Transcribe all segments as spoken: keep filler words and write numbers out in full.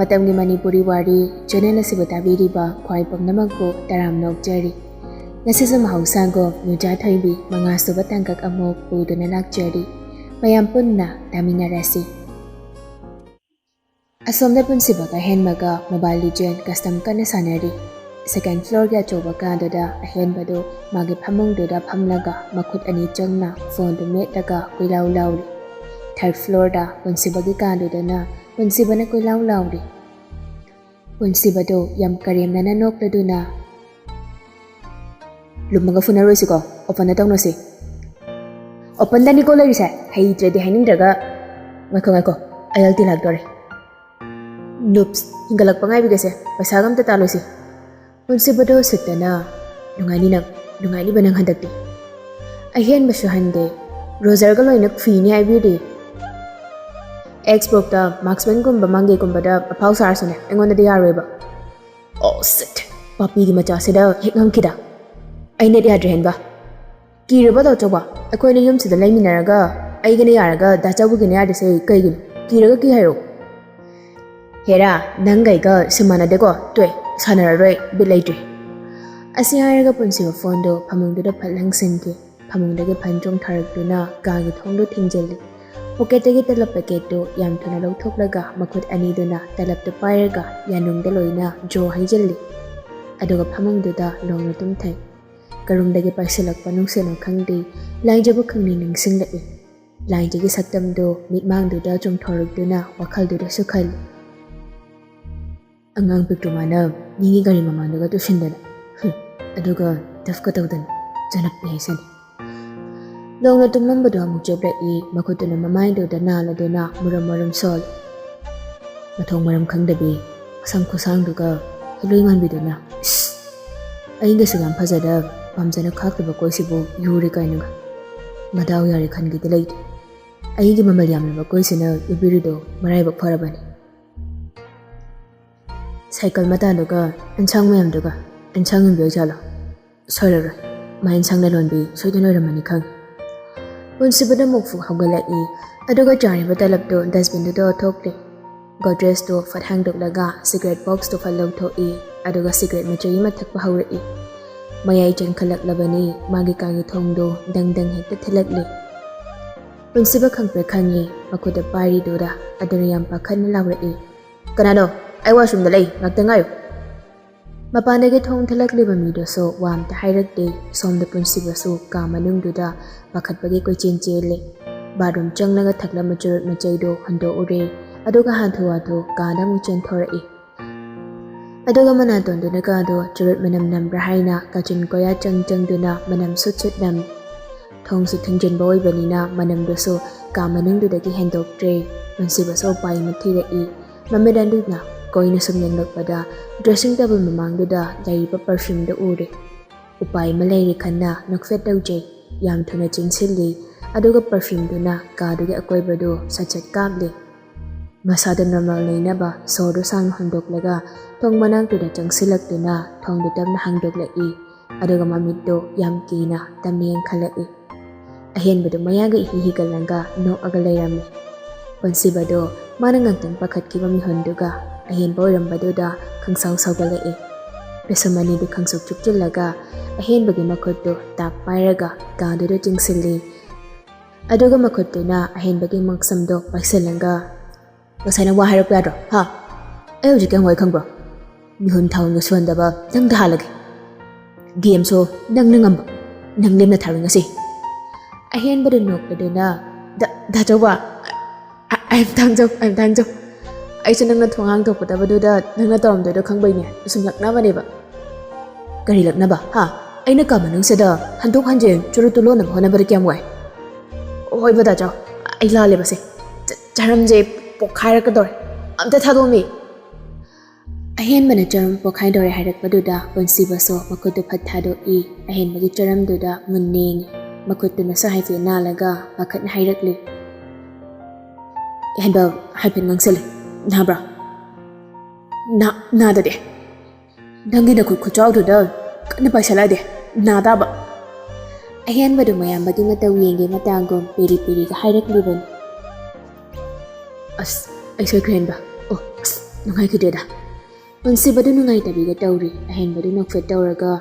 ꯃꯇꯝꯒꯤ ꯃꯅꯤꯄꯨꯔꯤ ꯋꯥꯔꯤ ꯆꯦꯅꯦꯜ ꯑꯁꯤꯕꯨ ꯇꯥꯕꯤꯔꯤꯕ ꯈ꯭ꯋꯥꯏ ꯄꯨꯝꯅꯃꯛꯄꯨ ꯇꯔꯥꯝꯅ ꯑꯣꯛꯆꯔꯤ꯫ ꯉꯁꯤꯁꯨ ꯃꯍꯧꯁꯥꯒꯨꯝ ꯅ꯭ꯌꯨꯖꯥ ꯊꯣꯏꯕꯤ ꯃꯉꯥꯁꯨꯕ ꯇꯥꯡꯀꯛ ꯑꯃꯨꯛ ꯄꯨꯗꯨꯅ ꯂꯥꯛꯆꯔꯤ꯫ ꯃꯌꯥꯝ ꯄꯨꯟꯅ ꯇꯥꯃꯤꯟꯅꯔꯁꯤ꯫ ꯑꯁꯣꯝꯗ ꯄꯨꯟꯁꯤꯕꯒ ꯍꯦꯟꯕꯒ Mobile Legend custom ꯀꯟꯅ ꯁꯥꯟꯅꯔꯤ꯫ Second floorꯒꯤ ꯑꯆꯧꯕ ꯀꯥꯗꯨꯗ ꯑꯍꯦꯟꯕꯗꯨ ꯃꯥꯒꯤ ꯐꯃꯨꯡꯗꯨꯗ ꯐꯝꯂꯒ ꯃꯈꯨꯠ ꯑꯅꯤ ꯆꯪꯅ ꯐꯣꯟꯗꯨ ꯃꯦꯠꯂꯒ ꯀꯣꯏꯂꯥꯎ ꯂꯥꯎꯔꯤ꯫ Third floorꯗ ꯄꯨꯟꯁꯤꯕꯒꯤ ꯀꯥꯗꯨꯗꯅ ꯄꯨꯟꯁꯤꯕꯅ ꯀꯣꯏꯂꯥꯎ ꯂꯥꯎꯔꯤ꯫ ꯄꯨꯟꯁꯤꯕꯗꯨ ꯌꯥꯝ ꯀꯔꯦꯝꯅꯅ ꯅꯣꯛꯂꯗꯨꯅ, "ꯂꯨꯝꯃꯒ ꯐꯨꯅꯔꯣꯏꯁꯤꯀꯣ, openꯗ ꯇꯧꯅꯁꯤ꯫ Openꯗꯅꯤꯀꯣ ꯂꯩꯔꯤꯁꯦ, ꯍꯩꯇ꯭ꯔꯗꯤ ꯍꯥꯏꯅꯤꯡꯗ꯭ꯔꯒ꯫ ꯉꯥꯏꯈꯣ, ꯉꯥꯏꯈꯣ, ꯑꯩ ꯑꯜꯇꯤ ꯂꯥꯛꯇꯣꯔꯦ꯫ Noobs, ꯍꯤꯡꯒꯠꯂꯛꯄ ꯉꯥꯏꯕꯤꯒꯁꯦ, ꯄꯩꯁꯥꯒ ꯑꯝꯇ ꯇꯥꯜꯂꯨꯁꯤ꯫" ꯄꯨꯟꯁꯤꯕꯗꯣ ꯁꯤꯠꯇꯅ, "ꯅꯨꯡꯉꯥꯏꯅꯤ ꯅꯪ, ꯅꯨꯡꯉꯥꯏꯅꯤꯕ ꯅꯪ ꯍꯟꯗꯛꯇꯤ꯫" ꯑꯍꯦꯟꯕꯁꯨ ꯍꯟꯗꯦ, ꯔꯣꯖꯔꯒ ꯂꯣꯏꯅ ꯈꯨꯏꯅꯤ ꯍꯥꯏꯕꯤꯔꯤ꯫ Xboxꯇ marksmanꯒꯨꯝꯕ ꯃꯪꯒꯦꯒꯨꯝꯕꯗ ꯑꯐꯥꯎ ꯁꯥꯔꯁꯨꯅꯦ, ꯑꯩꯉꯣꯟꯗꯗꯤ ꯌꯥꯔꯣꯏꯕ꯫ Oh shit! ꯄꯥꯄꯤꯒꯤ ꯃꯆꯥꯁꯤꯗ ꯍꯦꯛ ꯉꯝꯈꯤꯗ꯫ ꯑꯩ net ꯌꯥꯗ꯭ꯔꯦ ꯍꯦꯟꯕ꯫ ꯀꯤꯔꯕ ꯇꯥꯆꯧꯕ? ꯑꯩꯈꯣꯏꯅ ꯌꯨꯝꯁꯤꯗ ꯂꯩꯃꯤꯟꯅꯔꯒ ꯑꯩꯒꯤꯅ ꯌꯥꯔꯒ ꯗꯥ ꯆꯥꯎꯕꯒꯤꯅ ꯌꯥꯗ꯭ꯔꯤꯁꯦ ꯀꯩꯒꯤꯅꯣ? ꯀꯤꯔꯒ ꯀꯤ ꯍꯥꯏꯔꯣ? ꯍꯦꯔꯥ, ꯅꯪꯒ ꯑꯩꯒ ꯁꯤꯟ ꯃꯥꯟꯅꯗꯦꯀꯣ? ꯇꯣꯛꯑꯦ, ꯁꯥꯟꯅꯔꯔꯣꯏ, ꯕꯤꯠ ꯂꯩꯇ꯭ꯔꯦ꯫ ꯑꯁꯤ ꯍꯥꯏꯔꯒ ꯄꯨꯟꯁꯤꯕ ꯐꯣꯟꯗꯣ ꯐꯃꯨꯡꯗꯨꯗ ꯐꯠ ꯂꯪꯁꯤꯟꯈꯤ꯫ ꯐꯃꯨꯡꯗꯒꯤ ꯐꯟ ꯆꯣꯡꯊꯔꯛꯇꯨꯅ ꯀꯥꯒꯤ ꯊꯣꯡꯗꯣ ꯊꯤꯡꯖꯤꯜꯂꯤ꯫ ꯄꯣꯀꯦꯠꯇꯒꯤ ꯇꯂꯞ ꯄꯦꯀꯦꯠꯇꯨ ꯌꯥꯝ ꯊꯨꯅ ꯂꯧꯊꯣꯛꯂꯒ ꯃꯈꯨꯠ ꯑꯅꯤꯗꯨꯅ ꯇꯂꯞꯇꯨ ꯄꯥꯏꯔꯒ ꯌꯥꯅꯨꯡꯗ ꯂꯣꯏꯅ ꯖꯣ ꯍꯩꯖꯤꯜꯂꯤ꯫ ꯑꯗꯨꯒ ꯐꯃꯨꯡꯗꯨꯗ ꯂꯣꯡꯅ ꯇꯨꯝꯊꯩ꯫ ꯀꯔꯨꯝꯗꯒꯤ ꯄꯥꯏꯁꯤꯜꯂꯛꯄ ꯅꯨꯡꯁꯤꯠꯅ ꯈꯪꯗꯦ, ꯂꯥꯏꯖꯕ ꯈꯪꯅꯤ ꯅꯤꯡꯁꯤꯡꯂꯛꯏ꯫ ꯂꯥꯏꯖꯒꯤ ꯁꯛꯇꯝꯗꯨ ꯃꯤꯠꯃꯥꯡꯗꯨꯗ ꯆꯣꯡꯊꯣꯔꯛꯇꯨꯅ ꯋꯥꯈꯜꯗꯨꯗꯁꯨ ꯈꯜꯂꯤ꯫ ꯑꯉꯥꯡ ꯄꯤꯛꯇ꯭ꯔꯨ ꯃꯥꯅ ꯃꯤꯒꯤ ꯒꯥꯔꯤ ꯃꯃꯥꯡꯗꯒ ꯇꯨꯁꯤꯟꯗꯅ, ꯍꯨꯝ, ꯑꯗꯨꯒ ꯗꯐꯀ ꯇꯧꯗꯅ ꯆꯅꯞꯄꯤ ꯍꯥꯏꯁꯤꯅꯤ꯫ ꯂꯣꯡꯅ ꯇꯨꯝꯂꯝꯕꯗꯨ ꯑꯃꯨꯛ ꯆꯦꯞꯂꯛꯏ, ꯃꯈꯨꯠꯇꯨꯅ ꯃꯃꯥꯏꯗꯨꯗ ꯅꯥꯜꯂꯗꯨꯅ ꯃꯨꯔꯝ ꯃꯨꯔꯝ ꯁꯣꯜꯂꯤ꯫ ꯃꯊꯣꯡ ꯃꯔꯝ ꯈꯪꯗꯕꯤ, ꯃꯁꯝ ꯈꯨꯁꯥꯡꯗꯨꯒ ꯍꯤꯂꯣꯏ ꯃꯥꯟꯕꯤꯗꯨꯅ, ꯏꯁ! ꯑꯩꯒꯁꯨ ꯌꯥꯝ ꯐꯖꯗ ꯄꯥꯝꯖꯅ ꯈꯥꯛꯇꯕ ꯀꯣꯏꯁꯤꯕꯨ ꯌꯨꯔꯦ ꯀꯥꯏꯅꯒ꯫ ꯃꯗꯥꯎ ꯌꯥꯔꯦ ꯈꯟꯒꯦꯗꯤ ꯂꯩꯇꯦ꯫ ꯑꯩꯒꯤ ꯃꯃꯜ ꯌꯥꯝꯂꯕ ꯀꯣꯏꯁꯤꯅ ꯌꯨꯕꯤꯔꯤꯗꯣ ꯃꯔꯥꯏꯕꯛ ꯐꯔꯕꯅꯤ꯫ ꯁꯥꯏꯀꯜ ꯃꯇꯥꯗꯨꯒ ꯑꯦꯟꯁꯥꯡ ꯃꯌꯥꯝꯗꯨꯒ ꯑꯦꯟꯁꯥꯡ ꯌꯣꯟꯕꯤ ꯑꯣꯏꯖꯥꯠꯂꯣ? ꯁꯣꯏꯔꯔꯣꯏ, ꯃꯥ ꯑꯦꯟꯁꯥꯡ ꯂꯂꯣꯟꯕꯤ ꯁꯣꯏꯗꯅ ꯑꯣꯏꯔꯝꯃꯅꯤ ꯈꯪꯉꯤ꯫ ꯄꯨꯟꯁꯤꯕꯗ ꯃꯨꯛꯐꯨ ꯍꯧꯒꯠꯂꯛꯏ, ꯑꯗꯨꯒ ꯆꯥꯔꯤꯕ ꯇꯂꯞꯇꯨ dustbinꯗꯨꯗ ꯑꯣꯟꯊꯣꯛꯂꯦ꯫ ꯒꯣꯗ꯭ꯔꯦꯖꯇꯨ ꯐꯠ ꯍꯥꯡꯗꯣꯛꯂꯒ ꯁꯤꯒꯔꯦꯠ ꯕꯣꯛꯁꯇꯨ ꯐꯠ ꯂꯧꯊꯣꯛꯏ꯫ ꯑꯗꯨꯒ ꯁꯤꯒꯔꯦꯠ ꯃꯆꯩ ꯑꯃ ꯊꯛꯄ ꯍꯧꯔꯛꯏ꯫ ꯃꯌꯥꯏ ꯆꯪꯈꯠꯂꯛꯂꯕꯅꯤ, ꯃꯥꯒꯤ ꯀꯥꯒꯤ ꯊꯣꯡꯗꯨ ꯗꯪ ꯗꯪ ꯍꯦꯛꯇ ꯊꯤꯜꯂꯛꯂꯤ꯫ ꯄꯨꯟꯁꯤꯕ ꯈꯪꯄ꯭ꯔꯦꯛ ꯈꯪꯉꯤ, ꯃꯈꯨꯠꯇ ꯄꯥꯏꯔꯤꯗꯨꯗ꯫ ꯑꯗꯨꯅ ꯌꯥꯝ ꯄꯥꯈꯠꯅ ꯂꯥꯎꯔꯛꯏ, "ꯀꯅꯥꯅꯣ? ꯑꯩ ꯋꯥꯁꯔꯨꯝꯗ ꯂꯩ, ꯉꯥꯛꯇ ꯉꯥꯏꯌꯨ!" ꯃꯄꯥꯟꯗꯒꯤ ꯊꯣꯡ ꯊꯤꯜꯂꯛꯂꯤꯕ ꯃꯤꯗꯨꯁꯨ ꯋꯥ ꯑꯝꯇ ꯍꯥꯏꯔꯛꯇꯦ꯫ ꯁꯣꯝꯗ ꯄꯨꯟꯁꯤꯕꯁꯨ ꯀꯥ ꯃꯅꯨꯡꯗꯨꯗ ꯄꯥꯈꯠꯄꯒꯤ ꯀꯣꯏꯆꯦꯟ ꯆꯦꯜꯂꯤ꯫ ꯕꯥꯠꯔꯨꯝ ꯆꯪꯂꯒ ꯊꯛꯂꯝꯕ ꯆꯨꯔꯨꯞ ꯃꯆꯩꯗꯨ ꯍꯨꯟꯗꯣꯛꯎꯔꯦ꯫ ꯑꯗꯨꯒ ꯍꯥꯊꯨ ꯍꯥꯊꯨ ꯀꯥꯗ ꯑꯃꯨꯛ ꯆꯦꯟꯊꯣꯔꯛꯏ꯫ ꯑꯗꯨꯒ ꯃꯅꯥꯇꯣꯟꯗꯨꯅ ꯀꯥꯗꯣ ꯆꯨꯔꯨꯞ ꯃꯅꯝ ꯅꯝꯕ꯭ꯔꯥ ꯍꯥꯏꯅ ꯀꯥꯆꯤꯟ ꯀꯣꯌꯥ ꯆꯪ ꯆꯪꯗꯨꯅ ꯃꯅꯝ ꯁꯨꯠ ꯁꯨꯠ ꯅꯝꯃꯤ꯫ ꯊꯣꯡꯁꯨ ꯊꯤꯡꯖꯤꯟꯕ ꯑꯣꯏꯕꯅꯤꯅ ꯃꯅꯝꯗꯨꯁꯨ ꯀꯥ ꯃꯅꯨꯡꯗꯨꯗꯒꯤ ꯍꯦꯟꯗꯣꯛꯇ꯭ꯔꯦ꯫ ꯄꯨꯟꯁꯤꯕꯁꯨ ꯎꯄꯥꯏ ꯑꯃ ꯊꯤꯔꯛꯏ꯫ ꯃꯃꯤꯠ ꯑꯅꯤꯅ ꯀꯣꯏꯅ ꯁꯨꯝ ꯌꯦꯡꯂꯛꯄꯗ ꯗ꯭ꯔꯦꯁꯤꯡ ꯇꯦꯕꯜ ꯃꯃꯥꯡꯗꯨꯗ ꯂꯩꯔꯤꯕ ꯄꯔꯐ꯭ꯌꯨꯝꯗꯨ ꯎꯔꯦ꯫ ꯎꯄꯥꯏ ꯑꯃ ꯂꯩꯔꯦ ꯈꯟꯅ ꯅꯣꯛꯐꯦꯠ ꯇꯧꯖꯩ꯫ ꯌꯥꯝ ꯊꯨꯅ ꯆꯦꯟꯁꯤꯜꯂꯤ꯫ ꯑꯗꯨꯒ ꯄꯔꯐ꯭ꯌꯨꯝꯗꯨꯅ ꯀꯥꯗꯨꯒꯤ ꯑꯀꯣꯏꯕꯗꯨ ꯁꯠ ꯁꯠ ꯀꯥꯞꯂꯤ꯫ ꯃꯁꯥꯗ ꯅꯣꯔꯃꯦꯜ ꯂꯩꯅꯕ ꯁꯣꯔꯗꯨ ꯁꯥꯡꯅ ꯍꯣꯟꯗꯣꯛꯂꯒ ꯊꯣꯡ ꯃꯅꯥꯛꯇꯨꯗ ꯆꯪꯁꯤꯜꯂꯛꯇꯨꯅ ꯊꯣꯡꯗꯨ ꯇꯞꯅ ꯍꯥꯡꯗꯣꯛꯂꯛꯏ꯫ ꯑꯗꯨꯒ ꯃꯃꯤꯠꯇꯨ ꯌꯥꯝ ꯀꯤꯅ ꯇꯞꯅ ꯌꯦꯡꯈꯠꯂꯛꯏ꯫ ꯑꯍꯦꯟꯕꯗꯨ ꯃꯌꯥꯒ ꯏꯍꯤ ꯍꯤꯒꯠꯂꯒ ꯅꯣꯛꯑꯒ ꯂꯩꯔꯝꯃꯤ꯫ ꯄꯨꯟꯁꯤꯕꯗꯨ ꯃꯥꯅ ꯉꯥꯛꯇꯪ ꯄꯥꯈꯠꯈꯤꯕ ꯃꯤꯍꯨꯟꯗꯨꯒ ꯑꯍꯦꯟꯕ ꯑꯣꯏꯔꯝꯕꯗꯨꯗ ꯈꯪꯁꯥꯎ ꯁꯥꯎꯒꯠꯂꯛꯏ꯫ ꯄꯤꯁꯨꯝ ꯑꯅꯤꯗꯨ ꯈꯪꯁꯨꯛ ꯆꯨꯞꯆꯤꯜꯂꯒ ꯑꯍꯦꯟꯕꯒꯤ ꯃꯈꯨꯠꯇꯨ ꯇꯥꯞ ꯄꯥꯏꯔꯒ ꯀꯥꯗꯨꯗ ꯆꯤꯡꯁꯤꯜꯂꯤ꯫ ꯑꯗꯨꯒ ꯃꯈꯨꯠꯇꯨꯅ ꯑꯍꯦꯟꯕꯒꯤ ꯃꯛꯁꯝꯗꯣ ꯄꯥꯏꯁꯤꯜꯂꯒ, "ꯉꯁꯥꯏ ꯅꯪ ꯋꯥ ꯍꯥꯏꯔꯛꯄ ꯌꯥꯗ꯭ꯔꯣ, ꯍꯥ? ꯑꯩ ꯍꯧꯖꯤꯛ ꯀꯩꯝ ꯋꯥꯏ ꯈꯪꯕ꯭ꯔꯣ? ꯃꯤꯍꯨꯟ ꯊꯥꯍꯨꯟꯒ ꯁꯨꯍꯟꯗꯕ ꯅꯪꯗ ꯍꯥꯜꯂꯒꯦ꯫ ꯒꯦꯝꯁꯨ ꯅꯪꯅ ꯉꯝꯕ, ꯅꯪ ꯂꯦꯝꯅ ꯊꯥꯔꯣꯏ ꯉꯁꯤ꯫" ꯑꯍꯦꯟꯕꯗ ꯅꯣꯛꯄꯗꯨꯅ, "ꯗꯥ, ꯗꯥ ꯆꯧꯕ, ꯑ, ꯑ, ꯑꯩ ꯑꯝꯇ ꯍꯪꯖꯧ, ꯑꯩ ꯑꯝꯇ ꯍꯪꯖꯧ꯫ ꯑꯩꯁꯨ ꯅꯪꯅ ꯊꯣꯡ ꯍꯥꯡꯗꯣꯛꯄꯗꯕꯗꯨꯗ ꯅꯪꯅ ꯇꯧꯔꯝꯗꯣꯏꯗꯣ ꯈꯪꯕꯩꯅꯦ, ꯁꯨꯝ ꯂꯛꯅꯕꯅꯦꯕ꯫" "ꯀꯔꯤ ꯂꯛꯅꯕ, ꯍꯥ? ꯑꯩꯅ ꯀꯥ ꯃꯅꯨꯡꯁꯤꯗ ꯍꯟꯗꯣꯛ ꯍꯟꯖꯤꯟ ꯆꯨꯔꯨꯠꯇꯨ ꯂꯣꯟꯅꯕ ꯍꯣꯠꯅꯕꯗ ꯀꯌꯥꯝ ꯋꯥꯏ?" "ꯍꯣꯏꯕ ꯗꯥ ꯆꯧ, ꯑꯩ ꯂꯥꯜꯂꯦꯕꯁꯦ꯫ ꯆ-, ꯆꯔꯝꯁꯦ ꯄꯣꯛꯈꯥꯏꯔꯛꯀꯗꯧꯔꯦ꯫ ꯑꯝꯇ ꯊꯥꯗꯣꯛꯑꯝꯃꯤ꯫" ꯑꯍꯦꯟꯕꯅ ꯆꯔꯝ ꯄꯣꯛꯈꯥꯏꯗꯧꯔꯦ ꯍꯥꯏꯔꯛꯄꯗꯨꯗ ꯄꯨꯟꯁꯤꯕꯁꯨ ꯃꯈꯨꯠꯇꯨ ꯐꯠ ꯊꯥꯗꯣꯛꯏ꯫ ꯑꯍꯦꯟꯕꯒꯤ ꯆꯔꯝꯗꯨꯗ ꯃꯨꯟꯅ ꯌꯦꯡꯉꯤ꯫ ꯃꯈꯨꯠꯇꯨꯅꯁꯨ ꯍꯥꯏꯐꯦꯠ ꯅꯥꯜꯂꯒ ꯄꯥꯈꯠꯅ ꯍꯥꯏꯔꯛꯂꯤ, "ꯑꯍꯦꯟꯕ ꯍꯥꯏꯐꯦꯠ ꯉꯥꯡꯁꯤꯜꯂꯦ꯫ ꯅꯥꯕ꯭ꯔꯥ?" "ꯅꯥ-, ꯅꯥꯗꯗꯤ꯫ ꯅꯪꯒꯤ ꯅꯈꯨꯠ ꯈꯨꯠꯆꯥꯎꯗꯨꯗ ꯀꯟꯅ ꯄꯥꯏꯁꯜꯂꯛꯑꯗꯤ ꯅꯥ ꯇꯥꯕ꯫" ꯑꯍꯦꯟꯕꯗꯨ ꯃꯌꯥꯝꯕꯒꯤ ꯃꯇꯧ ꯌꯦꯡꯒꯦ ꯃꯇꯥꯡꯒꯨꯝ ꯄꯦꯔꯤ ꯄꯦꯔꯤꯒ ꯍꯥꯏꯔꯛꯂꯤꯕꯅꯤ꯫ "ꯑꯁ, ꯑꯩ ꯁꯣꯏꯈ꯭ꯔꯦ, ꯍꯦꯟꯕ꯫ ꯑꯣ, ꯑꯁ, ꯅꯨꯡꯉꯥꯏꯈꯤꯗ꯭ꯔꯦꯗ꯫ ꯄꯨꯟꯁꯤꯕꯗꯨ ꯅꯨꯡꯉꯥꯏꯇꯕꯤꯒ ꯇꯧꯔꯤ꯫ ꯑꯍꯦꯟꯕꯗꯨ ꯅꯣꯛꯐꯦꯠ ꯇꯧꯔꯒ,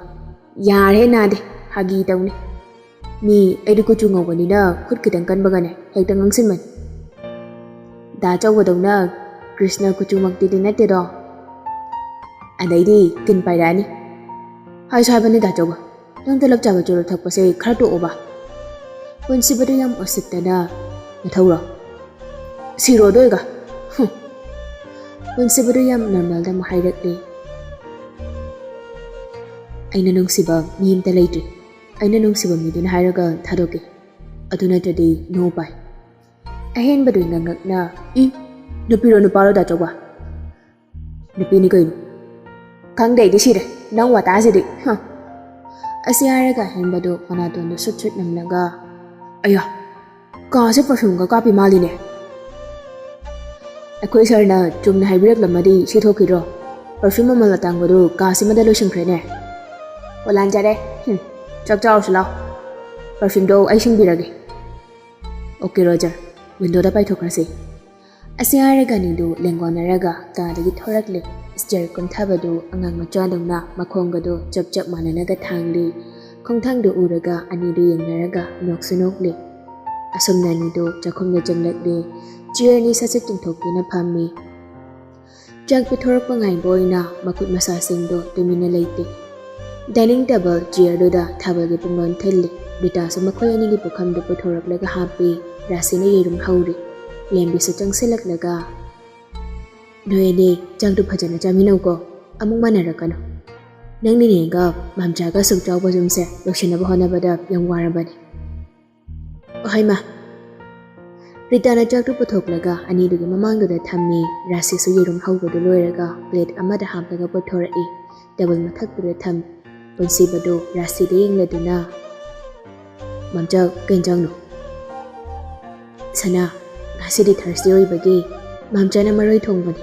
"ꯌꯥꯔꯦ ꯅꯥꯗꯦ, ꯐꯥꯒꯤ ꯇꯧꯅꯤ꯫ ꯃꯤ ꯑꯩꯗꯤ ꯀꯨꯆꯨ ꯉꯧꯕꯅꯤꯅ ꯈꯨꯠ ꯈꯤꯇꯪ ꯀꯟꯕꯒꯅꯦ ꯍꯦꯛꯇ ꯉꯥꯡꯁꯤꯟꯕꯅꯤ꯫ ꯗꯥ ꯆꯧꯕꯗꯧꯅ ꯀ꯭ꯔꯤꯁꯅ ꯀꯨꯆꯨꯃꯛꯇꯤꯗꯤ ꯅꯠꯇꯦꯗꯣ꯫ ꯑꯗꯩꯗꯤ ꯀꯤꯟ ꯄꯥꯏꯔꯛꯑꯅꯤ꯫ ꯍꯥꯏꯁꯨ ꯍꯥꯏꯕꯅꯤ ꯗꯥ ꯆꯧꯕ, ꯅꯪ ꯇꯂꯞ ꯆꯥꯕ ꯆꯨꯔꯨꯞ ꯊꯛꯄꯁꯦ ꯈꯔ ꯇꯣꯛꯑꯣꯕ꯫ ꯄꯨꯟꯁꯤꯕꯗꯨ ꯌꯥꯝ ꯎꯁꯤꯠꯇꯅ, ꯅꯊꯧꯔꯣ? ꯁꯤꯔꯣ ꯑꯗꯨ ꯑꯣꯏꯒ꯫ ꯍꯨꯝ꯫ ꯄꯨꯟꯁꯤꯕꯗꯨ ꯌꯥꯝ ꯅꯣꯔꯃꯦꯜꯗ ꯑꯃꯨꯛ ꯍꯥꯏꯔꯛꯂꯦ꯫ ꯑꯩꯅ ꯅꯨꯡꯁꯤꯕ ꯃꯤ ꯑꯝꯇ ꯂꯩꯇ꯭ꯔꯤ꯫ ꯑꯩꯅ ꯅꯨꯡꯁꯤꯕ ꯃꯤꯗꯨꯅ ꯍꯥꯏꯔꯒ ꯊꯥꯗꯣꯛꯀꯦ꯫ ꯑꯗꯨ ꯅꯠꯇ꯭ꯔꯗꯤ ꯅꯣ ꯎꯄꯥꯏ꯫ ꯑꯍꯦꯟꯕꯗꯨ ꯉꯛꯉꯛꯅ, "ꯏ, ꯅꯨꯄꯤꯔꯣ ꯅꯨꯄꯥꯔꯣ ꯗꯥ ꯆꯧꯕ?" "ꯅꯨꯄꯤꯅꯤ ꯀꯩꯅꯣ?" "ꯈꯪꯗꯦ, ꯑꯩꯗꯤ ꯁꯤꯔꯦ꯫ ꯅꯪ ꯋꯥꯇꯥꯁꯤꯗꯤ꯫ ꯍ꯫" ꯑꯁꯤ ꯍꯥꯏꯔꯒ ꯑꯍꯦꯟꯕꯗꯨ ꯃꯅꯥꯇꯣꯟꯗꯨ ꯁꯨꯠ ꯁꯨꯠ ꯅꯝꯂꯒ, "ꯑꯌꯥ, ꯀꯥꯁꯦ ꯄꯔꯐ꯭ꯌꯨꯝꯒ ꯀꯥꯞꯄꯤ ꯃꯥꯜꯂꯤꯅꯦ꯫ ꯑꯩꯈꯣꯏ ꯁꯥꯔꯅ ꯆꯨꯝꯅ ꯍꯥꯏꯕꯤꯔꯛꯂꯝꯃꯗꯤ ꯁꯤ ꯊꯣꯛꯈꯤꯗ꯭ꯔꯣ? ꯄꯔꯐ꯭ꯌꯨꯝ ꯃꯃꯜ ꯑꯇꯥꯡꯕꯗꯨ ꯀꯥꯁꯤꯃꯗ ꯂꯣꯏꯁꯤꯟꯈ꯭ꯔꯦꯅꯦ꯫ ꯑꯣ, ꯂꯥꯟꯖꯔꯦ꯫ ꯍꯨꯝ, ꯆꯥꯛ ꯆꯥꯔꯨꯁꯤ ꯂꯥꯎ꯫ ꯄꯔꯐ꯭ꯌꯨꯝꯗꯣ ꯑꯩ ꯁꯤꯡꯕꯤꯔꯒꯦ꯫" "Okay Roger, ꯋꯤꯟꯗꯣꯗ ꯄꯥꯏꯊꯣꯛꯈ꯭ꯔꯁꯤ꯫" ꯑꯁꯤ ꯍꯥꯏꯔꯒ ꯑꯅꯤꯗꯨ ꯂꯦꯡꯒꯣꯟꯅꯔꯒ ꯀꯥꯗꯒꯤ ꯊꯣꯔꯛꯂꯦ꯫ ꯁ꯭ꯇꯤꯌꯔ ꯀꯨꯝꯊꯕꯗꯨ ꯑꯉꯥꯡ ꯃꯆꯥꯗꯧꯅ ꯃꯈꯣꯡꯒꯗꯨ ꯆꯞ ꯆꯞ ꯃꯥꯟꯅꯅꯒ ꯊꯥꯡꯂꯤ꯫ ꯈꯣꯡꯊꯥꯡꯗꯨ ꯎꯔꯒ ꯑꯅꯤꯗꯨ ꯌꯦꯡꯅꯔꯒ ꯅꯣꯛꯁꯨ ꯅꯣꯛꯂꯦ꯫ ꯑꯁꯨꯝꯅ ꯑꯅꯤꯗꯨ ꯆꯥꯛꯈꯨꯝꯗ ꯆꯪꯂꯛꯂꯦ꯫ ꯆꯤꯌꯔ ꯑꯅꯤ ꯁꯠ ꯁꯠ ꯆꯤꯡꯊꯣꯛꯇꯨꯅ ꯐꯝꯃꯤ꯫ ꯆꯥꯛ ꯄꯤꯊꯣꯔꯛꯄ ꯉꯥꯏꯕ ꯑꯣꯏꯅ ꯃꯈꯨꯠ ꯃꯁꯥꯁꯤꯡꯗꯨ ꯇꯨꯃꯤꯟꯅ ꯂꯩꯇꯦ꯫ Dining table ꯆꯤꯌꯔꯗꯨꯗ ꯊꯥꯕꯜꯒꯤ ꯄꯨꯡꯂꯣꯟ ꯊꯤꯜꯂꯤ꯫ ꯔꯤꯇꯥꯁꯨ ꯃꯈꯣꯏ ꯑꯅꯤꯒꯤ ꯄꯨꯈꯝꯗꯨ ꯄꯨꯊꯣꯔꯛꯂꯒ ꯍꯥꯞꯄꯤ꯫ ꯔꯥꯁꯤꯅ ꯌꯦꯔꯨꯝ ꯍꯧꯔꯤ꯫ ꯂꯦꯝꯕꯤꯁꯨ ꯆꯪꯁꯤꯜꯂꯛꯂꯒ, "ꯅꯣꯏ ꯑꯅꯤ ꯆꯥꯛꯇꯨ ꯐꯖꯅ ꯆꯥꯃꯤꯟꯅꯧꯀꯣ, ꯑꯃꯨꯛ ꯃꯥꯟꯅꯔꯛꯀꯅꯨ꯫ ꯅꯪ ꯅꯦꯅꯦꯒ ꯃꯥꯝꯆꯥꯒ ꯑꯁꯨꯛ ꯆꯥꯎꯕ ꯌꯨꯝꯁꯦ ꯂꯣꯏꯁꯤꯟꯅꯕ ꯍꯣꯠꯅꯕꯗ ꯌꯥꯝ ꯋꯥꯔꯕꯅꯤ꯫" ꯑꯣ ꯍꯩꯃꯥ! ꯔꯤꯇꯥꯅ ꯆꯥꯛꯇꯨ ꯄꯨꯊꯣꯛꯂꯒ ꯑꯅꯤꯗꯨꯒꯤ ꯃꯃꯥꯡꯗꯨꯗ ꯊꯝꯃꯤ꯫ ꯔꯥꯁꯤꯁꯨ ꯌꯦꯔꯨꯝ ꯍꯧꯕꯗꯨ ꯂꯣꯏꯔꯒ ꯄ꯭ꯂꯦꯠ ꯑꯃꯗ ꯍꯥꯞꯂꯒ ꯄꯨꯊꯣꯔꯛꯏ꯫ ꯇꯦꯕꯜ ꯃꯊꯛꯇꯨꯗ ꯊꯝꯃꯤ꯫ ꯄꯨꯟꯁꯤꯕꯗꯨ ꯔꯥꯁꯤꯗ ꯌꯦꯡꯂꯗꯨꯅ, "ꯃꯥꯝꯆꯥ, ꯀꯩ ꯏꯟꯖꯥꯡꯅꯣ?" "ꯁꯅꯥ, ꯉꯁꯤꯗꯤ ꯊꯔꯁꯗꯦ ꯑꯣꯏꯕꯒꯤ ꯃꯥꯝꯆꯥꯅ ꯃꯔꯣꯏ ꯊꯣꯡꯕꯅꯤ꯫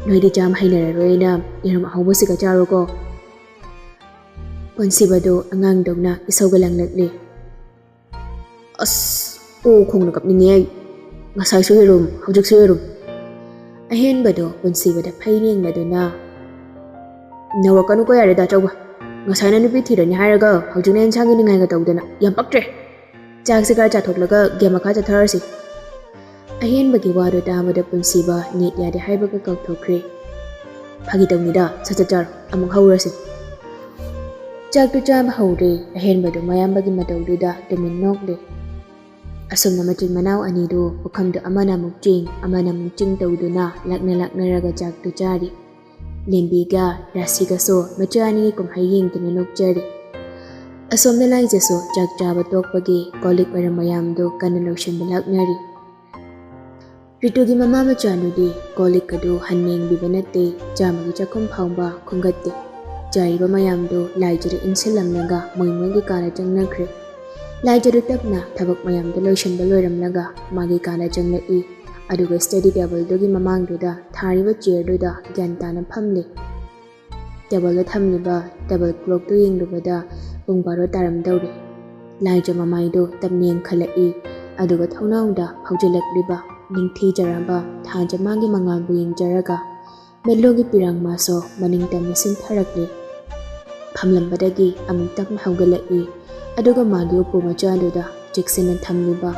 ꯅꯣꯏꯗꯤ ꯆꯥꯕ ꯍꯩꯅꯔꯔꯣꯏꯅ ꯌꯦꯔꯨꯝ ꯑꯍꯧꯕꯁꯤꯒ ꯆꯥꯔꯣꯀꯣ꯫" ꯄꯨꯟꯁꯤꯕꯗꯨ ꯑꯉꯥꯡꯗꯧꯅ ꯏꯁꯧꯒ ꯂꯪꯂꯛꯂꯤ꯫ "ꯑꯁ, ꯑꯣ ꯈꯣꯡꯅ ꯀꯞꯅꯤꯡꯉꯦ ꯑꯩ꯫ ꯉꯁꯥꯏꯁꯨ ꯌꯦꯔꯨꯝ, ꯍꯧꯖꯤꯛꯁꯨ ꯌꯦꯔꯨꯝ꯫ ꯑꯍꯦꯟꯕꯗꯣ ꯄꯨꯟꯁꯤꯕꯗ ꯐꯩ ꯌꯦꯡꯂꯗꯨꯅ, "ꯅꯧꯔꯛꯀꯅꯨꯀꯣ ꯌꯥꯔꯦ, ꯗꯥ ꯆꯧꯕ꯫ ꯉꯁꯥꯏꯅ ꯅꯨꯄꯤ ꯊꯤꯔꯅꯤ ꯍꯥꯏꯔꯒ ꯍꯧꯖꯤꯛꯅ ꯑꯦꯟꯁꯥꯡꯒꯤ ꯅꯤꯡꯉꯥꯏꯒ ꯇꯧꯗꯅ, ꯌꯥꯝ ꯄꯛꯇ꯭ꯔꯦ꯫ ꯆꯥꯛꯁꯦ ꯈꯔ ꯆꯥꯊꯣꯛꯂꯒ ꯒꯦꯝ ꯃꯈꯥ ꯆꯠꯊꯔꯁꯤ꯫" ꯑꯍꯦꯟꯕꯒꯤ ꯋꯥꯗꯣ ꯇꯥꯕꯗ ꯄꯨꯟꯁꯤꯕ ꯅꯦꯠ ꯌꯥꯗꯦ ꯍꯥꯏꯕꯒ ꯀꯥꯎꯊꯣꯛꯈ꯭ꯔꯦ꯫ "ꯐꯥꯒꯤ ꯇꯧꯅꯤꯗ, ꯁꯠ ꯁꯠ ꯆꯥꯔꯣ, ꯑꯃꯨꯛ ꯍꯧꯔꯁꯤ꯫" ꯆꯥꯛꯇꯨ ꯆꯥꯕ ꯍꯧꯔꯦ꯫ ꯑꯍꯦꯟꯕꯗꯨ ꯃꯌꯥꯝꯕꯒꯤ ꯃꯇꯧꯗꯨꯗ ꯇꯨꯃꯤꯟ ꯅꯣꯛꯂꯦ꯫ ꯑꯁꯨꯝꯅ ꯃꯆꯤꯟ ꯃꯅꯥꯎ ꯑꯅꯤꯗꯨ ꯄꯨꯈꯝꯗꯨ ꯑꯃꯅ ꯑꯃꯨꯛ ꯆꯤꯡ, ꯑꯃꯅ ꯑꯃꯨꯛ ꯆꯤꯡ ꯇꯧꯗꯨꯅ ꯂꯥꯛꯅ ꯂꯥꯛꯅꯔꯒ ꯆꯥꯛꯇꯨ ꯆꯥꯔꯤ꯫ ꯂꯦꯝꯕꯤꯒ ꯔꯥꯁꯤꯒꯁꯨ ꯃꯆꯥ ꯑꯅꯤꯒꯤ ꯀꯨꯝꯍꯩ ꯌꯦꯡꯗꯨꯅ ꯅꯣꯛꯆꯔꯤ꯫ ꯑꯁꯣꯝꯗ ꯂꯥꯏꯖꯁꯨ ꯆꯥꯛ ꯆꯥꯕ ꯇꯣꯛꯄꯒꯤ ꯀꯣꯜ ꯂꯤꯛ ꯋꯥꯏꯔꯝ ꯃꯌꯥꯝꯗꯨ ꯀꯟꯅ ꯂꯣꯏꯁꯤꯟꯕ ꯂꯥꯛꯅꯔꯤ꯫ ꯔꯤꯇꯨꯒꯤ ꯃꯃꯥ ꯃꯆꯥꯅꯨꯗꯤ ꯀꯣꯜ ꯂꯤꯛ ꯑꯗꯨ ꯍꯟꯅ ꯌꯦꯡꯕꯤꯕ ꯅꯠꯇꯦ, ꯆꯥꯝꯃꯒꯤ ꯆꯥꯛꯈꯨꯝ ꯐꯥꯎꯕ ꯈꯣꯝꯒꯠꯇꯦ꯫ ꯆꯥꯔꯤꯕ ꯃꯌꯥꯝꯗꯨ ꯂꯥꯏꯖꯗ ꯏꯟꯁꯤꯜꯂꯝꯂꯒ ꯃꯣꯏ ꯃꯣꯏꯒꯤ ꯀꯥꯗ ꯆꯪꯅꯈ꯭ꯔꯦ꯫ ꯂꯥꯏꯖꯗꯨ ꯇꯞꯅ ꯊꯕꯛ ꯃꯌꯥꯝꯗꯨ ꯂꯣꯏꯁꯤꯟꯕ ꯂꯣꯏꯔꯝꯂꯒ ꯃꯥꯒꯤ ꯀꯥꯗ ꯆꯪꯂꯛꯏ, ꯑꯗꯨꯒ ꯁ꯭ꯇꯗꯤ ꯇꯦꯕꯜꯗꯨꯒꯤ ꯃꯃꯥꯡꯗꯨꯗ ꯊꯥꯔꯤꯕ ꯆꯤꯌꯔꯗꯨꯗ ꯒ꯭ꯌꯥꯟ ꯇꯥꯅ ꯐꯝꯂꯤ꯫ ꯇꯦꯕꯜꯗ ꯊꯝꯂꯤꯕ ꯇꯦꯕꯜ ꯀ꯭ꯂꯣꯛꯇꯨ ꯌꯦꯡꯂꯨꯕꯗ ꯄꯨꯡ ꯕꯥꯔꯣ ꯇꯥꯔꯝꯗꯧꯔꯦ꯫ ꯂꯥꯏꯖ ꯃꯃꯥꯏꯗꯨ ꯇꯞꯅ ꯌꯦꯡꯈꯠꯂꯛꯏ, ꯑꯗꯨꯒ ꯊꯣꯡꯅꯥꯎꯗ ꯐꯥꯎꯖꯤꯜꯂꯛꯂꯤꯕ ꯅꯤꯡꯊꯤꯖꯔꯕ ꯊꯥꯖ ꯃꯥꯒꯤ ꯃꯉꯥꯜꯕꯨ ꯌꯦꯡꯖꯔꯒ ꯃꯦꯠꯂꯣꯒꯤ ꯄꯤꯔꯥꯡ ꯃꯥꯁꯨ ꯃꯅꯤꯡ ꯇꯝꯅ ꯆꯤꯟꯊꯔꯛꯂꯤ꯫ ꯐꯝꯂꯝꯕꯗꯒꯤ ꯑꯃꯨꯛ ꯇꯞꯅ ꯍꯧꯒꯠꯂꯛꯏ, ꯑꯗꯨꯒ ꯃꯥꯒꯤ ꯎꯄꯨ ꯃꯆꯥꯗꯨꯗ ꯆꯦꯛꯁꯤꯟꯅ ꯊꯝꯂꯤꯕ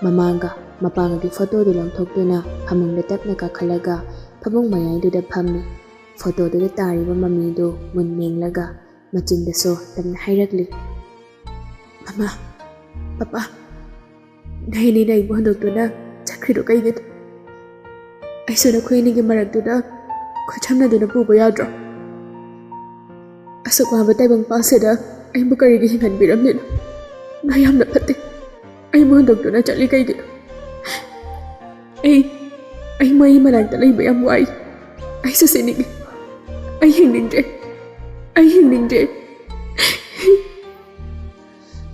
ꯃꯃꯥꯒ ꯃꯄꯥꯒꯒꯤ ꯐꯣꯇꯣꯗꯨ ꯂꯧꯊꯣꯛꯇꯨꯅ ꯐꯃꯨꯡꯗ ꯇꯞꯅ ꯀꯥꯈꯠꯂꯒ ꯐꯃꯨꯡ ꯃꯌꯥꯏꯗꯨꯗ ꯐꯝꯃꯤ꯫ ꯐꯣꯇꯣꯗꯨꯗ ꯇꯥꯔꯤꯕ ꯃꯃꯤꯗꯨ ꯃꯨꯟ ꯌꯦꯡꯂꯒ ꯃꯆꯤꯟꯗꯁꯨ ꯇꯞꯅ ꯍꯥꯏꯔꯛꯂꯤ, "ꯃꯃꯥ, ꯄꯄꯥ, ꯅꯣꯏ ꯑꯅꯤꯅ ꯑꯩꯕꯨ ꯍꯨꯟꯗꯣꯛꯇꯨꯅ ꯆꯠꯈ꯭ꯔꯤꯗꯣ ꯀꯩꯒꯤꯅꯣ? ꯑꯩꯁꯨ ꯅꯈꯣꯏ ꯑꯅꯤꯒꯤ ꯃꯔꯛꯇꯨꯗ ꯈꯨꯠꯁꯝꯅꯗꯨꯅ ꯄꯨꯕ ꯌꯥꯗ꯭ꯔꯣ? ꯑꯁꯨꯛ ꯋꯥꯕ ꯇꯥꯏꯕꯪ ꯄꯥꯟꯁꯤꯗ ꯑꯩꯕꯨ ꯀꯔꯤꯒꯤ ꯍꯤꯡꯍꯟꯕꯤꯔꯝꯂꯤꯅꯣ? ꯅꯣꯏ ꯌꯥꯝꯅ ꯐꯠꯇꯦ꯫ ꯑꯩꯕꯨ ꯍꯨꯟꯗꯣꯛꯇꯨꯅ ꯆꯠꯂꯤ ꯀꯩꯒꯤꯅꯣ? ꯑꯩ, ꯑꯩ ꯃꯣꯏꯒꯤ ꯃꯅꯥꯛꯇ ꯂꯩꯕ ꯌꯥꯝ ꯋꯥꯏ꯫ ꯑꯩꯁꯨ ꯁꯤꯅꯤꯡꯉꯤ꯫ ꯑꯩ ꯍꯤꯡꯅꯤꯡꯗ꯭ꯔꯦ꯫ ꯑꯩ ꯍꯤꯡꯅꯤꯡꯗ꯭ꯔꯦ꯫"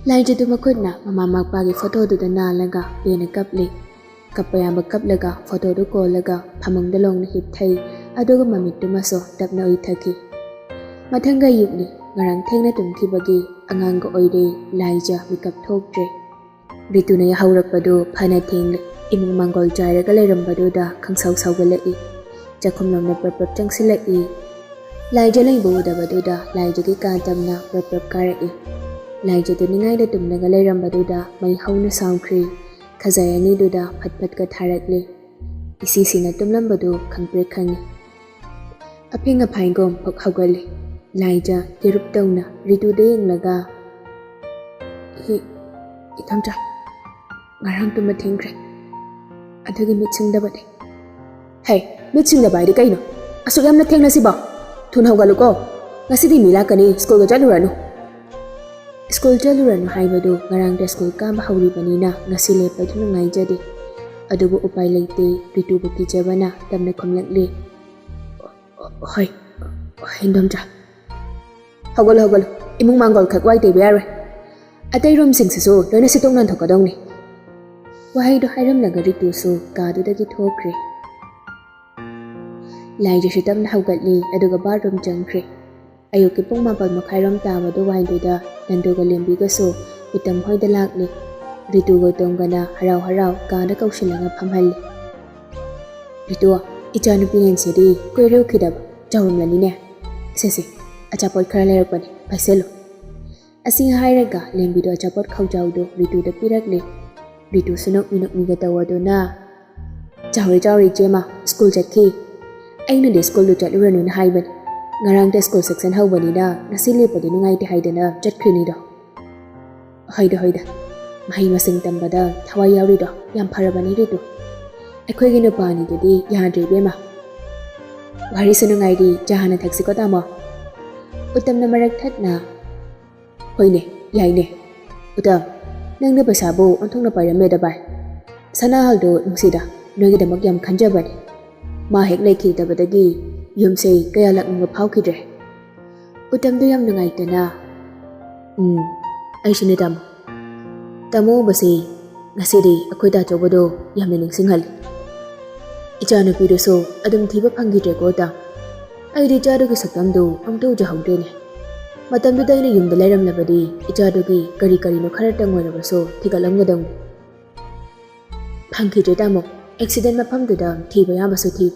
ꯂꯥꯏꯖꯗꯨ ꯃꯈꯨꯠꯅ ꯃꯃꯥ ꯃꯄꯥꯒꯤ ꯐꯣꯇꯣꯗꯨꯗ ꯅꯥꯜꯂꯒ ꯄꯦꯟꯅ ꯀꯞꯂꯤ꯫ ꯀꯞꯄ ꯌꯥꯕ ꯀꯞꯂꯒ ꯐꯣꯇꯣꯗꯨ ꯀꯣꯜꯂꯒ ꯐꯃꯨꯡꯗ ꯂꯣꯡꯅ ꯍꯤꯞꯊꯩ, ꯑꯗꯨꯒ ꯃꯃꯤꯠꯇꯨꯃꯁꯨ ꯇꯞꯅ ꯎꯏꯊꯈꯤ꯫ ꯃꯊꯪꯒꯤ ꯑꯌꯨꯛꯅꯤ꯫ ꯉꯔꯥꯡ ꯊꯦꯡꯅ ꯇꯨꯝꯈꯤꯕꯒꯤ ꯑꯉꯥꯡꯒ ꯑꯣꯏꯔꯦ꯫ ꯂꯥꯏꯖ ꯃꯤꯀꯞ ꯊꯣꯛꯇ꯭ꯔꯦ꯫ ꯔꯤꯇꯨꯅ ꯌꯥꯍꯧꯔꯛꯄꯗꯨ ꯐꯅ ꯊꯦꯡꯂꯦ꯫ ꯏꯃꯨꯡ ꯃꯥꯡꯒꯣꯜ ꯆꯥꯏꯔꯒ ꯂꯩꯔꯝꯕꯗꯨꯗ ꯈꯪꯁꯥꯎ ꯁꯥꯎꯒꯠꯂꯛꯏ꯫ ꯆꯥꯛꯈꯨꯝꯂꯣꯝꯗ ꯄ꯭ꯔꯞ ꯄ꯭ꯔꯞ ꯆꯪꯁꯤꯜꯂꯛꯏ꯫ ꯂꯥꯏꯖ ꯂꯩꯕ ꯎꯗꯕꯗꯨꯗ ꯂꯥꯏꯖꯒꯤ ꯀꯥ ꯇꯝꯅ ꯄ꯭ꯔꯞ ꯄ꯭ꯔꯞ ꯀꯥꯔꯛꯏ꯫ ꯂꯥꯏꯖꯗꯨ ꯅꯤꯡꯉꯥꯏꯗ ꯇꯨꯝꯂꯒ ꯂꯩꯔꯝꯕꯗꯨꯗ ꯃꯩ ꯍꯧꯅ ꯁꯥꯎꯈ꯭ꯔꯤ꯫ ꯈꯖꯥꯏ ꯑꯅꯤꯗꯨꯗ ꯐꯠ ꯐꯠꯀ ꯊꯥꯔꯛꯂꯤ꯫ ꯏꯁꯤꯁꯤꯅ ꯇꯨꯝꯂꯝꯕꯗꯨ ꯈꯪꯄ꯭ꯔꯦꯛ ꯈꯪꯉꯤ꯫ ꯑꯐꯤꯡ ꯑꯐꯥꯏꯒꯨꯝ ꯐꯛ ꯍꯧꯒꯠꯂꯤ꯫ ꯂꯥꯏꯖ ꯌꯦꯔꯨꯞ ꯇꯧꯅ ꯔꯤꯇꯨꯗ ꯌꯦꯡꯂꯒ, "ꯏ-, ꯏꯗꯣꯝꯆꯥ, ꯉꯔꯥꯡ ꯇꯨꯝꯕ ꯊꯦꯡꯈ꯭ꯔꯦ꯫ ꯑꯗꯨꯒꯤ ꯃꯤꯠ ꯁꯤꯡꯗꯕꯅꯦ꯫" "ꯍꯩ, ꯃꯤꯠ ꯁꯤꯡꯗꯕ ꯍꯥꯏꯗꯤ ꯀꯩꯅꯣ? ꯑꯁꯨꯛ ꯌꯥꯝꯅ ꯊꯦꯡꯂꯁꯤꯕꯣ? ꯊꯨꯅ ꯍꯧꯒꯠꯂꯨꯀꯣ꯫ ꯉꯁꯤꯗꯤ ꯃꯤ ꯂꯥꯛꯀꯅꯤ, ꯁ꯭ꯀꯨꯜꯒ ꯆꯠꯂꯨꯔꯅꯨ꯫" ꯁ꯭ꯀꯨꯜ ꯆꯠꯂꯨꯔꯅꯨ ꯍꯥꯏꯕꯗꯨ ꯉꯔꯥꯡꯗ ꯁ꯭ꯀꯨꯜ ꯀꯥꯕ ꯍꯧꯔꯤꯕꯅꯤꯅ ꯉꯁꯤ ꯂꯦꯞꯄꯗꯨ ꯅꯨꯡꯉꯥꯏꯖꯗꯦ꯫ ꯑꯗꯨꯕꯨ ꯎꯄꯥꯏ ꯂꯩꯇꯦ, ꯔꯤꯇꯨꯕꯨ ꯀꯤꯖꯕꯅ ꯇꯞꯅ ꯈꯨꯝꯂꯛꯂꯤ꯫ "ꯍꯣꯏ, ꯍꯣꯏ, ꯏꯟꯗꯣꯝꯆꯥ꯫ ꯍꯧꯒꯠꯂꯨ, ꯍꯧꯒꯠꯂꯨ꯫ ꯏꯃꯨꯡ ꯃꯥꯡꯒꯣꯜ ꯈꯛ ꯋꯥꯏ ꯇꯩꯕ ꯌꯥꯔꯣꯏ꯫ ꯑꯇꯩ ꯔꯨꯝꯁꯤꯡꯁꯤꯁꯨ ꯂꯣꯏꯅ ꯁꯤꯠꯇꯣꯛ ꯅꯥꯟꯊꯣꯛꯀꯗꯧꯅꯤ꯫" ꯋꯥꯍꯩꯗꯨ ꯍꯥꯏꯔꯝꯂꯒ ꯔꯤꯇꯨꯁꯨ ꯀꯥꯗꯨꯗꯒꯤ ꯊꯣꯛꯈ꯭ꯔꯦ꯫ ꯂꯥꯏꯖꯁꯨ ꯇꯞꯅ ꯍꯧꯒꯠꯂꯤ, ꯑꯗꯨꯒ ꯕꯥꯠꯔꯨꯝ ꯆꯪꯈ꯭ꯔꯦ꯫ ꯑꯌꯨꯛꯀꯤ ꯄꯨꯡ ꯃꯥꯄꯜ ꯃꯈꯥꯏꯔꯣꯝ ꯇꯥꯕ ꯑꯗꯨꯋꯥꯏꯗꯨꯗ ꯅꯟꯗꯨꯒ ꯂꯦꯝꯕꯤꯒꯁꯨ ꯎꯇꯝ ꯍꯣꯏꯗ ꯂꯥꯛꯂꯤ꯫ ꯔꯤꯇꯨꯒ ꯎꯇꯝꯒꯅ ꯍꯔꯥꯎ ꯍꯔꯥꯎ ꯀꯥꯗ ꯀꯧꯁꯤꯜꯂꯒ ꯐꯝꯍꯜꯂꯤ꯫ "ꯔꯤꯇꯨ, ꯏꯆꯥꯅꯨꯄꯤ ꯅꯦꯟꯁꯤꯗꯤ ꯀꯨꯏꯔꯨꯈꯤꯗꯕ ꯆꯥꯎꯔꯝꯂꯅꯤꯅꯦ꯫ ꯁꯦ ꯁꯦ, ꯑꯆꯥꯄꯣꯠ ꯈꯔ ꯂꯩꯔꯛꯄꯅꯤ, ꯄꯥꯏꯁꯜꯂꯨ꯫" ꯑꯁꯤ ꯍꯥꯏꯔꯒ ꯂꯦꯝꯕꯤꯗꯨ ꯑꯆꯥꯄꯣꯠ ꯈꯥꯎꯖꯥꯎꯗꯨ ꯔꯤꯇꯨꯗ ꯄꯤꯔꯛꯂꯦ꯫ ꯔꯤꯇꯨꯁꯨ ꯅꯣꯛꯃꯤ ꯅꯣꯛꯃꯤꯒ ꯇꯧꯗꯨꯅ, "ꯆꯥꯎꯔꯦ, ꯆꯥꯎꯔꯦ ꯏꯆꯦꯃ, ꯁ꯭ꯀꯨꯜ ꯆꯠꯈꯤ꯫ ꯑꯩꯅꯗꯤ ꯁ꯭ꯀꯨꯜꯗꯨ ꯆꯠꯂꯨꯔꯅꯨꯅ ꯍꯥꯏꯕꯅꯤ꯫ ꯉꯔꯥꯡꯗ ꯁ꯭ꯀꯨꯜ ꯁꯦꯛꯁꯟ ꯍꯧꯕꯅꯤꯅ ꯉꯁꯤ ꯂꯦꯞꯄꯗꯤ ꯅꯨꯡꯉꯥꯏꯇꯦ ꯍꯥꯏꯗꯅ ꯆꯠꯈ꯭ꯔꯤꯅꯤꯗꯣ꯫" "ꯍꯣꯏꯗ, ꯍꯣꯏꯗ, ꯃꯍꯩ ꯃꯁꯤꯡ ꯇꯝꯕꯗ ꯊꯋꯥꯏ ꯌꯥꯎꯔꯤꯗꯣ ꯌꯥꯝ ꯐꯔꯕꯅꯤ ꯔꯤꯇꯨ꯫ ꯑꯩꯈꯣꯏꯒꯤ ꯅꯨꯄꯥ ꯑꯅꯤꯗꯨꯗꯤ ꯌꯥꯗ꯭ꯔꯦ ꯏꯕꯦꯝꯃ꯫ ꯋꯥꯔꯤꯁꯨ ꯅꯨꯡꯉꯥꯏꯔꯤ, ꯆꯥ ꯍꯥꯟꯅ ꯊꯛꯁꯤꯀꯣ ꯇꯥꯃꯣ꯫" ꯎꯇꯝꯅ ꯃꯔꯛ ꯊꯠꯅ, "ꯍꯣꯏꯅꯦ, ꯌꯥꯏꯅꯦ꯫ ꯎꯇꯝ, ꯅꯪꯅ ꯄꯩꯁꯥꯕꯨ ꯑꯣꯟꯊꯣꯛꯅ ꯄꯥꯏꯔꯝꯃꯦꯗ ꯚꯥꯏ꯫ ꯁꯅꯥꯍꯜꯗꯣ ꯅꯨꯡꯁꯤꯗ, ꯅꯣꯏꯒꯤꯗꯃꯛ ꯌꯥꯝ ꯈꯟꯖꯕꯅꯤ꯫ ꯃꯥ ꯍꯦꯛ ꯂꯩꯈꯤꯗꯕꯗꯒꯤ ꯌꯨꯝꯁꯦ ꯀꯌꯥ ꯂꯥꯛꯅꯤꯡꯕ ꯐꯥꯎꯈꯤꯗ꯭ꯔꯦ꯫" ꯎꯇꯝꯗꯨ ꯌꯥꯝ ꯅꯨꯡꯉꯥꯏꯇꯅ, "ꯎꯝ, ꯑꯩꯁꯨꯅꯦ ꯇꯥꯃꯣ꯫ ꯇꯥꯃꯣ ꯎꯕꯁꯤ ꯉꯁꯤꯗꯤ ꯑꯩꯈꯣꯏ ꯗꯥ ꯆꯧꯕꯗꯣ ꯌꯥꯝꯅ ꯅꯤꯡꯁꯤꯡꯍꯜꯂꯤ꯫ ꯏꯆꯥꯅꯨꯄꯤꯗꯨꯁꯨ ꯑꯗꯨꯝ ꯊꯤꯕ ꯐꯪꯈꯤꯗ꯭ꯔꯦꯀꯣ ꯇꯥ꯫ ꯑꯩꯗꯤ ꯏꯆꯥꯗꯨꯒꯤ ꯁꯛꯇꯝꯗꯨ ꯑꯝꯇ ꯎꯖꯍꯧꯗ꯭ꯔꯦꯅꯦ꯫ ꯃꯇꯝꯗꯨꯗ ꯑꯩꯅ ꯌꯨꯝꯗ ꯂꯩꯔꯝꯂꯕꯗꯤ ꯏꯆꯥꯗꯨꯒꯤ ꯀꯔꯤ ꯀꯔꯤꯅꯣ ꯈꯔꯇꯪ ꯑꯣꯏꯔꯕꯁꯨ ꯊꯤꯒꯠꯂꯝꯒꯗꯧꯅꯤ꯫" "ꯐꯪꯈꯤꯗ꯭ꯔꯦ ꯇꯥꯃꯣ, ꯑꯦꯛꯁꯤꯗꯦꯟ ꯃꯐꯝꯗꯨꯗ ꯊꯤꯕ ꯌꯥꯕꯁꯨ ꯊꯤ,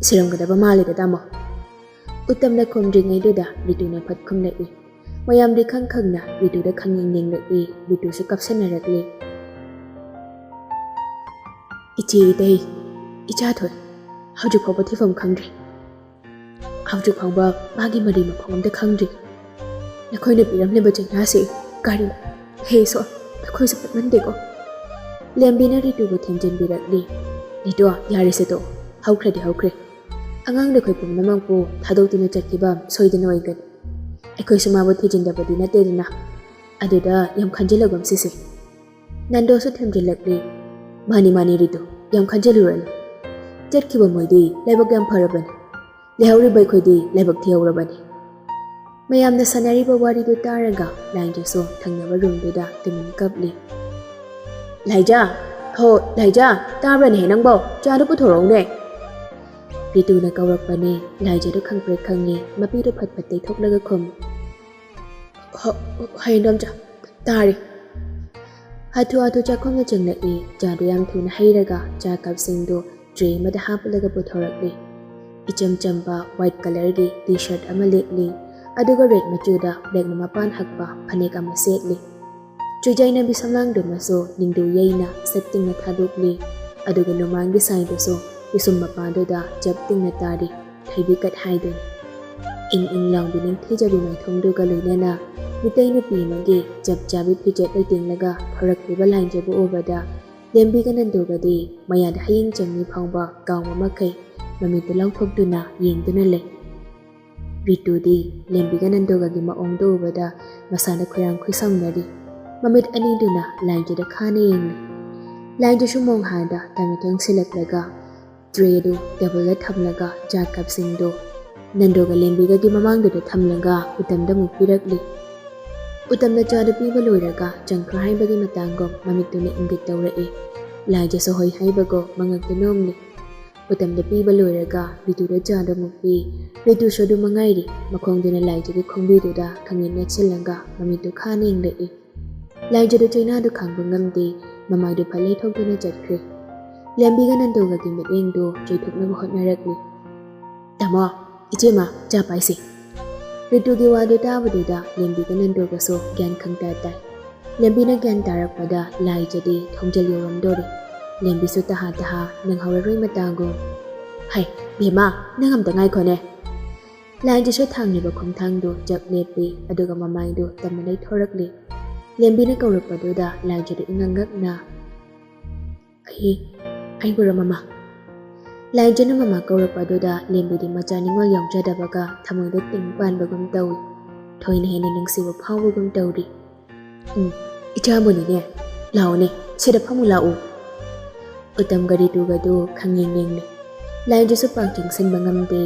ꯁꯤꯔꯝꯒꯗꯕ ꯃꯥꯜꯂꯦꯗ ꯇꯥꯃꯣ"꯫ ꯎꯇꯝꯅ ꯈꯨꯝꯗ꯭ꯔꯤꯉꯩꯗꯨꯗ ꯔꯤꯇꯨꯅ ꯐꯠ ꯈꯨꯝꯂꯛꯏ꯫ ꯃꯌꯥꯝꯗꯤ ꯈꯪ ꯈꯪꯅ ꯔꯤꯇꯨꯗ ꯈꯪꯌꯦꯡ ꯌꯦꯡꯂꯛꯏ꯫ ꯔꯤꯇꯨꯁꯨ ꯀꯞꯁꯟꯅꯔꯛꯂꯤ꯫ "ꯏꯆꯦ ꯏꯇꯩ, ꯏꯆꯥ ꯊꯣꯏ, ꯍꯧꯖꯤꯛ ꯐꯥꯎꯕ ꯊꯤꯐꯝ ꯈꯪꯗ꯭ꯔꯤ꯫ ꯍꯧꯖꯤꯛ ꯐꯥꯎꯕ ꯃꯥꯒꯤ ꯃꯔꯤ ꯃꯈꯣꯡ ꯑꯝꯇ ꯈꯪꯗ꯭ꯔꯤ꯫ ꯅꯈꯣꯏꯅ ꯄꯤꯔꯝꯂꯤꯕ ꯆꯩꯅꯥꯁꯦ ꯀꯔꯤꯅꯣ? ꯍꯦ ꯏꯁꯣꯔ, ꯅꯈꯣꯏꯁꯨ ꯐꯠꯃꯟꯗꯦꯀꯣ"꯫ ꯂꯦꯝꯕꯤꯅ ꯔꯤꯇꯨꯕꯨ ꯊꯦꯝꯖꯤꯟꯕꯤꯔꯛꯂꯤ꯫ "ꯔꯤꯇꯨ, ꯌꯥꯔꯦꯁꯦ ꯇꯣ, ꯍꯧꯈ꯭ꯔꯗꯤ ꯍꯧꯈ꯭ꯔꯦ꯫ ꯑꯉꯥꯡ ꯅꯈꯣꯏ ꯄꯨꯝꯅꯃꯛꯄꯨ ꯊꯥꯗꯣꯛꯇꯨꯅ ꯆꯠꯈꯤꯕ ꯁꯣꯏꯗꯅ ꯑꯣꯏꯒꯅꯤ꯫ ꯑꯩꯈꯣꯏꯁꯨ ꯃꯥꯕꯨ ꯊꯤꯖꯤꯟꯗꯕꯗꯤ ꯅꯠꯇꯦꯗꯅ꯫ ꯑꯗꯨꯗ ꯌꯥꯝ ꯈꯟꯖꯤꯜꯂꯒꯨꯝꯁꯤꯁꯦ"꯫ ꯅꯟꯗꯣꯁꯨ ꯊꯦꯝꯖꯤꯜꯂꯛꯂꯤ꯫ "ꯃꯥꯅꯤ, ꯃꯥꯅꯤ ꯔꯤꯇꯨ, ꯌꯥꯝ ꯈꯟꯖꯤꯜꯂꯨꯔꯅꯨ꯫ ꯆꯠꯈꯤꯕ ꯃꯣꯏꯗꯤ ꯂꯥꯏꯕꯛ ꯌꯥꯝ ꯐꯔꯕꯅꯤ꯫ ꯂꯩꯍꯧꯔꯤꯕ ꯑꯩꯈꯣꯏꯗꯤ ꯂꯥꯏꯕꯛ ꯊꯤꯍꯧꯔꯕꯅꯤ"꯫ ꯃꯌꯥꯝꯅ ꯁꯥꯟꯅꯔꯤꯕ ꯋꯥꯔꯤꯗꯨ ꯇꯥꯔꯒ ꯂꯥꯏꯖꯁꯨ ꯊꯪꯅꯕ ꯔꯨꯝꯗꯨꯗ ꯇꯨꯃꯤꯟ ꯀꯞꯂꯤ꯫ "ꯂꯥꯏꯖ! ꯍꯣ, ꯂꯥꯏꯖ! ꯇꯥꯕ꯭ꯔꯅꯦꯍꯦ ꯅꯪꯕꯣ? ꯆꯥꯗꯨ ꯄꯨꯊꯣꯔꯛꯎꯅꯦ!" ꯔꯤꯇꯨꯅ ꯀꯧꯔꯛꯄꯅꯦ꯫ ꯂꯥꯏꯖꯗꯨ ꯈꯪꯄ꯭ꯔꯦꯛ ꯈꯪꯉꯦ꯫ ꯃꯄꯤꯗꯨ ꯐꯠ ꯐꯠ ꯇꯩꯊꯣꯛꯂꯒ ꯈꯨꯝ꯫ "ꯍꯣ, ꯍꯣ, ꯍꯣꯏ, ꯏꯟꯗꯣꯝꯆꯥ, ꯇꯥꯔꯦ"꯫ ꯍꯥꯊꯨ ꯍꯥꯊꯨ ꯆꯥꯛꯈꯨꯝꯗ ꯆꯪꯂꯛꯏ꯫ ꯆꯥꯗꯨ ꯌꯥꯝ ꯊꯨꯅ ꯍꯩꯔꯒ ꯆꯥ ꯀꯞꯁꯤꯡꯗꯨ ꯇ꯭ꯔꯦ ꯑꯃꯗ ꯍꯥꯞꯄꯂꯒ ꯄꯨꯊꯣꯔꯛꯂꯤ꯫ ꯏꯆꯝ ꯆꯝꯕ ꯋꯥꯏꯠ ꯀꯂꯔꯒꯤ ꯇꯤ ꯁꯔꯠ ꯑꯃ ꯂꯤꯠꯂꯤ, ꯑꯗꯨꯒ ꯔꯦꯗ ꯃꯆꯨꯗ ꯕ꯭ꯂꯦꯛꯅ ꯃꯄꯥꯟ ꯍꯛꯄ ꯐꯅꯦꯛ ꯑꯃ ꯁꯦꯠꯂꯤ꯫ ꯆꯨꯏꯖꯥꯏꯅꯕꯤ ꯁꯝꯂꯥꯡꯗꯨꯃꯁꯨ ꯅꯤꯡꯗꯨ ꯌꯩꯅ ꯁꯠ ꯇꯤꯡꯅ ꯊꯥꯗꯣꯛꯂꯤ, ꯑꯗꯨꯒ ꯂꯨꯃꯥꯡꯒꯤ ꯁꯥꯏꯗꯨꯁꯨ ꯄꯤꯁꯨꯝ ꯃꯄꯥꯗꯨꯗ ꯖꯞ ꯇꯤꯡꯅ ꯇꯥꯔꯤ꯫ ꯊꯣꯏꯕꯤ ꯀꯠ ꯍꯥꯏꯗꯨꯅꯤ꯫ ꯏꯪ ꯏꯪ ꯂꯥꯎꯕꯤ ꯅꯤꯡꯊꯤꯖꯕꯤ ꯃꯥꯏꯊꯣꯡꯗꯨꯒ ꯂꯣꯏꯅꯅ ꯃꯤꯇꯩ ꯅꯨꯄꯤ ꯑꯃꯒꯤ ꯆꯞ ꯆꯥꯕꯤ ꯐꯤꯖꯦꯠ ꯂꯩꯇꯦꯡꯂꯒ ꯊꯣꯔꯛꯂꯤꯕ ꯂꯥꯏꯖꯕꯨ ꯎꯕꯗ ꯂꯦꯝꯕꯤꯒ ꯅꯟꯗꯨꯒꯗꯤ ꯃꯌꯥꯗ ꯍꯌꯤꯡ ꯆꯪꯉꯤ ꯐꯥꯎꯕ ꯀꯥꯎꯕ ꯃꯈꯩ ꯃꯃꯤꯠꯇꯨ ꯂꯥꯎꯊꯣꯛꯇꯨꯅ ꯌꯦꯡꯗꯨꯅ ꯂꯩ꯫ ꯔꯤꯇꯨꯗꯤ ꯂꯦꯝꯕꯤꯒ ꯅꯟꯗꯨꯒꯒꯤ ꯃꯑꯣꯡꯗꯨ ꯎꯕꯗ ꯃꯁꯥꯗ ꯈꯣꯏꯔꯥꯡ ꯈꯣꯏꯁꯥꯎꯅꯔꯤ꯫ ꯃꯃꯤꯠ ꯑꯅꯤꯗꯨꯅ ꯂꯥꯏꯖꯗ ꯈꯥꯅ ꯌꯦꯡꯂꯤ꯫ ꯂꯥꯏꯖꯁꯨ ꯃꯣꯡꯍꯥꯗ ꯇꯥꯃꯤꯠ ꯌꯦꯡꯁꯤꯜꯂꯛꯂꯒ ꯇ꯭ꯔꯦꯗꯨ ꯇꯦꯕꯜꯗ ꯊꯝꯂꯒ ꯆꯥ ꯀꯞꯁꯤꯡꯗꯨ ꯅꯟꯗꯨꯒ ꯂꯦꯝꯕꯤꯒꯒꯤ ꯃꯃꯥꯡꯗꯨꯗ ꯊꯝꯂꯒ ꯎꯇꯝꯗ ꯑꯃꯨꯛ ꯄꯤꯔꯛꯂꯤ꯫ ꯎꯇꯝꯗ ꯆꯥꯗꯨ ꯄꯤꯕ ꯂꯣꯏꯔꯒ ꯆꯪꯈ꯭ꯔꯣ ꯍꯥꯏꯕꯒꯤ ꯃꯇꯥꯡꯒꯨꯝ ꯃꯃꯤꯠꯇꯨꯅ ꯏꯪꯒꯤꯠ ꯇꯧꯔꯛꯏ꯫ ꯂꯥꯏꯖꯁꯨ ꯍꯣꯏ ꯍꯥꯏꯕꯒꯨꯝ ꯃꯉꯛꯇ ꯅꯣꯝꯂꯤ꯫ ꯎꯇꯝꯗ ꯄꯤꯕ ꯂꯣꯏꯔꯒ ꯔꯤꯇꯨꯗ ꯆꯥꯗꯨ ꯑꯃꯨꯛ ꯄꯤ꯫ ꯔꯤꯇꯨꯁꯨ ꯑꯗꯨ ꯃꯉꯥꯏꯔꯤ꯫ ꯃꯈꯣꯡꯗꯨꯅ ꯂꯥꯏꯖꯒꯤ ꯈꯣꯡꯕꯤꯗꯨꯗ ꯈꯪꯌꯦꯠ ꯅꯦꯠꯁꯤꯜꯂꯒ ꯃꯃꯤꯠꯇꯨ ꯈꯥꯅ ꯌꯦꯡꯂꯛꯏ꯫ ꯂꯥꯏꯖꯗꯨ ꯆꯩꯅꯥꯗꯨ ꯈꯥꯡꯕ ꯉꯝꯗꯦ꯫ ꯃꯃꯥꯏꯗꯨ ꯐꯠ ꯂꯩꯊꯣꯛꯇꯨꯅ ꯆꯠꯈ꯭ꯔꯦ꯫ ꯂꯦꯝꯕꯤꯒ ꯅꯟꯗꯨꯒꯒꯤ ꯃꯤꯠꯌꯦꯡꯗꯨ ꯆꯩꯊꯣꯛꯅꯕ ꯍꯣꯠꯅꯔꯛꯂꯤ꯫ "ꯇꯥꯃꯣ, ꯏꯆꯦꯃ, ꯆꯥ ꯄꯥꯏꯁꯤ꯫" ꯔꯤꯇꯨꯒꯤ ꯋꯥꯗꯨ ꯇꯥꯕꯗꯨꯗ ꯂꯦꯝꯕꯤꯒ ꯅꯟꯗꯨꯒꯁꯨ ꯒ꯭ꯌꯥꯟ ꯈꯪꯇꯥ ꯇꯥꯏ꯫ ꯂꯦꯝꯕꯤꯅ ꯒ꯭ꯌꯥꯟ ꯇꯥꯔꯛꯄꯗ ꯂꯥꯏꯖꯗꯤ ꯊꯣꯡꯖꯤꯜ ꯌꯧꯔꯝꯗꯣꯔꯦ꯫ ꯂꯦꯝꯕꯤꯁꯨ ꯇꯍꯥ ꯇꯍꯥ ꯅꯪꯍꯧꯔꯔꯣꯏ ꯃꯇꯥꯒꯨꯝ꯫ "ꯍꯩ, ꯕꯦꯝꯃ, ꯅꯪ ꯑꯝꯇ ꯉꯥꯏꯈꯣꯅꯦ꯫" ꯂꯥꯏꯖꯁꯨ ꯊꯥꯡꯂꯤꯕ ꯈꯣꯡꯊꯥꯡꯗꯨ ꯆꯞ ꯂꯦꯞꯄꯤ, ꯑꯗꯨꯒ ꯃꯃꯥꯏꯗꯨ ꯇꯝꯅ ꯂꯩꯊꯣꯔꯛꯂꯤ꯫ ꯂꯦꯝꯕꯤꯅ ꯀꯧꯔꯛꯄꯗꯨꯗ ꯂꯥꯏꯖꯗꯨ ꯏꯉꯛ ꯉꯛꯅ, "ꯑꯩ, ꯑꯩꯕꯨꯔꯣ ꯃꯃꯥ?" ꯂꯥꯏꯖꯅ ꯃꯃꯥ ꯀꯧꯔꯛꯄꯗꯨꯗ ꯂꯦꯝꯕꯤꯗꯤ ꯃꯆꯥ ꯅꯤꯡꯉꯣꯜ ꯌꯥꯎꯖꯗꯕꯒ ꯊꯃꯣꯏꯗ ꯇꯤꯡ ꯄꯥꯟꯕꯒꯨꯝ ꯇꯧꯏ꯫ ꯊꯣꯏꯅ ꯍꯦꯟꯅ ꯅꯨꯡꯁꯤꯕ ꯐꯥꯎꯕꯒꯨꯝ ꯇꯧꯔꯤ꯫ "ꯎꯝ, ꯏꯆꯥꯕꯨꯅꯤꯅꯦ꯫ ꯂꯥꯛꯑꯣꯅꯦ, ꯁꯤꯗ ꯐꯝꯃꯨ ꯂꯥꯛꯎ꯫" ꯎꯇꯝꯒ ꯔꯤꯇꯨꯒꯗꯨ ꯈꯪꯌꯦꯡ ꯌꯦꯡꯂꯦ꯫ ꯂꯥꯏꯖꯁꯨ ꯄꯥꯛ ꯆꯪꯁꯤꯟꯕ ꯉꯝꯗꯦ꯫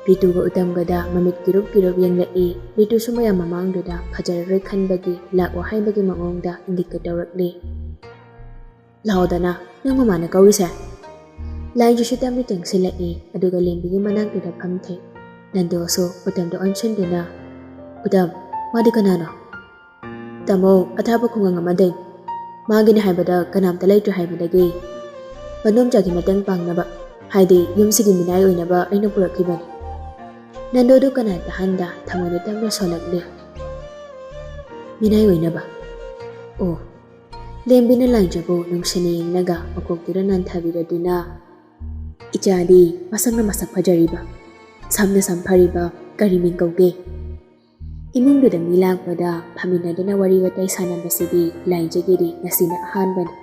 ꯔꯤꯇꯨꯒ ꯎꯇꯝꯒꯗ ꯃꯃꯤꯠ ꯀꯤꯔꯨꯞ ꯀꯤꯔꯨꯞ ꯌꯦꯡꯂꯛꯏ꯫ ꯔꯤꯇꯨꯁꯨ ꯃꯌꯥꯝ ꯃꯃꯥꯡꯗꯨꯗ ꯐꯖꯔꯔꯣꯏ ꯈꯟꯕꯒꯤ ꯂꯥꯛꯑꯣ ꯍꯥꯏꯕꯒꯤ ꯃꯑꯣꯡꯗ ꯏꯪꯒꯤꯠꯀ ꯇꯧꯔꯛꯂꯤ꯫ "ꯂꯥꯛꯑꯣꯗꯅ, ꯅꯪ ꯃꯃꯥꯅ ꯀꯧꯔꯤꯁꯦ?" ꯂꯥꯏꯖꯁꯨ ꯇꯞꯅ ꯆꯪꯁꯤꯜꯂꯛꯏ, ꯑꯗꯨꯒ ꯂꯦꯝꯕꯤꯒꯤ ꯃꯅꯥꯛꯇꯨꯗ ꯐꯝꯊꯩ꯫ ꯅꯟꯗꯣꯁꯨ ꯎꯇꯝꯗ ꯑꯣꯟꯁꯤꯟꯗꯨꯅ, "ꯎꯇꯝ, ꯃꯥꯗꯤ ꯀꯅꯥꯅꯣ?" "ꯇꯥꯃꯣ, ꯑꯊꯥꯞꯄ ꯈꯨꯡꯒꯪ ꯑꯃꯗꯩ꯫ ꯃꯥꯒꯤꯅꯦ ꯍꯥꯏꯕꯗ ꯀꯅꯥꯝꯇ ꯂꯩꯇ꯭ꯔꯦ ꯍꯥꯏꯕꯗꯒꯤ ꯃꯗꯣꯝꯆꯥꯒꯤ ꯃꯇꯦꯡ ꯄꯥꯡꯅꯕ, ꯍꯥꯏꯗꯤ ꯌꯨꯝꯁꯤꯒꯤ ꯃꯤꯅꯥꯏ ꯑꯣꯏꯅꯕ ꯑꯩꯅ ꯄꯨꯔꯛꯈꯤꯕꯅꯤ꯫" ꯅꯟꯗꯣꯗꯨ ꯀꯅꯥ ꯇꯥꯍꯟꯗ ꯊꯃꯣꯏꯗ ꯇꯞꯅ ꯁꯣꯜꯂꯛꯂꯤ꯫ "ꯃꯤꯅꯥꯏ ꯑꯣꯏꯅꯕ? ꯑꯣ꯫" ꯂꯦꯝꯕꯤꯅ ꯂꯥꯏꯖꯕꯨ ꯅꯨꯡꯁꯤꯅ ꯌꯦꯡꯂꯒ ꯃꯀꯣꯛꯇꯨꯗ ꯅꯥꯟꯊꯕꯤꯔꯗꯨꯅ, "ꯏꯆꯥꯗꯤ ꯃꯁꯛꯅ ꯃꯁꯛ ꯐꯖꯔꯤꯕ, ꯁꯝꯅ ꯁꯝ ꯐꯔꯤꯕ, ꯀꯔꯤ ꯃꯤꯡ ꯀꯧꯒꯦ?" ꯏꯃꯨꯡꯗꯨꯗ ꯃꯤ ꯂꯥꯛꯄꯗ ꯐꯝꯃꯤꯟꯅꯗꯨꯅ ꯋꯥꯔꯤ ꯋꯥꯇꯥꯏ ꯁꯥꯟꯅꯕꯁꯤꯗꯤ ꯂꯥꯏꯖꯒꯤꯗꯤ ꯉꯁꯤꯅ ꯑꯍꯥꯟꯕꯅꯤ꯫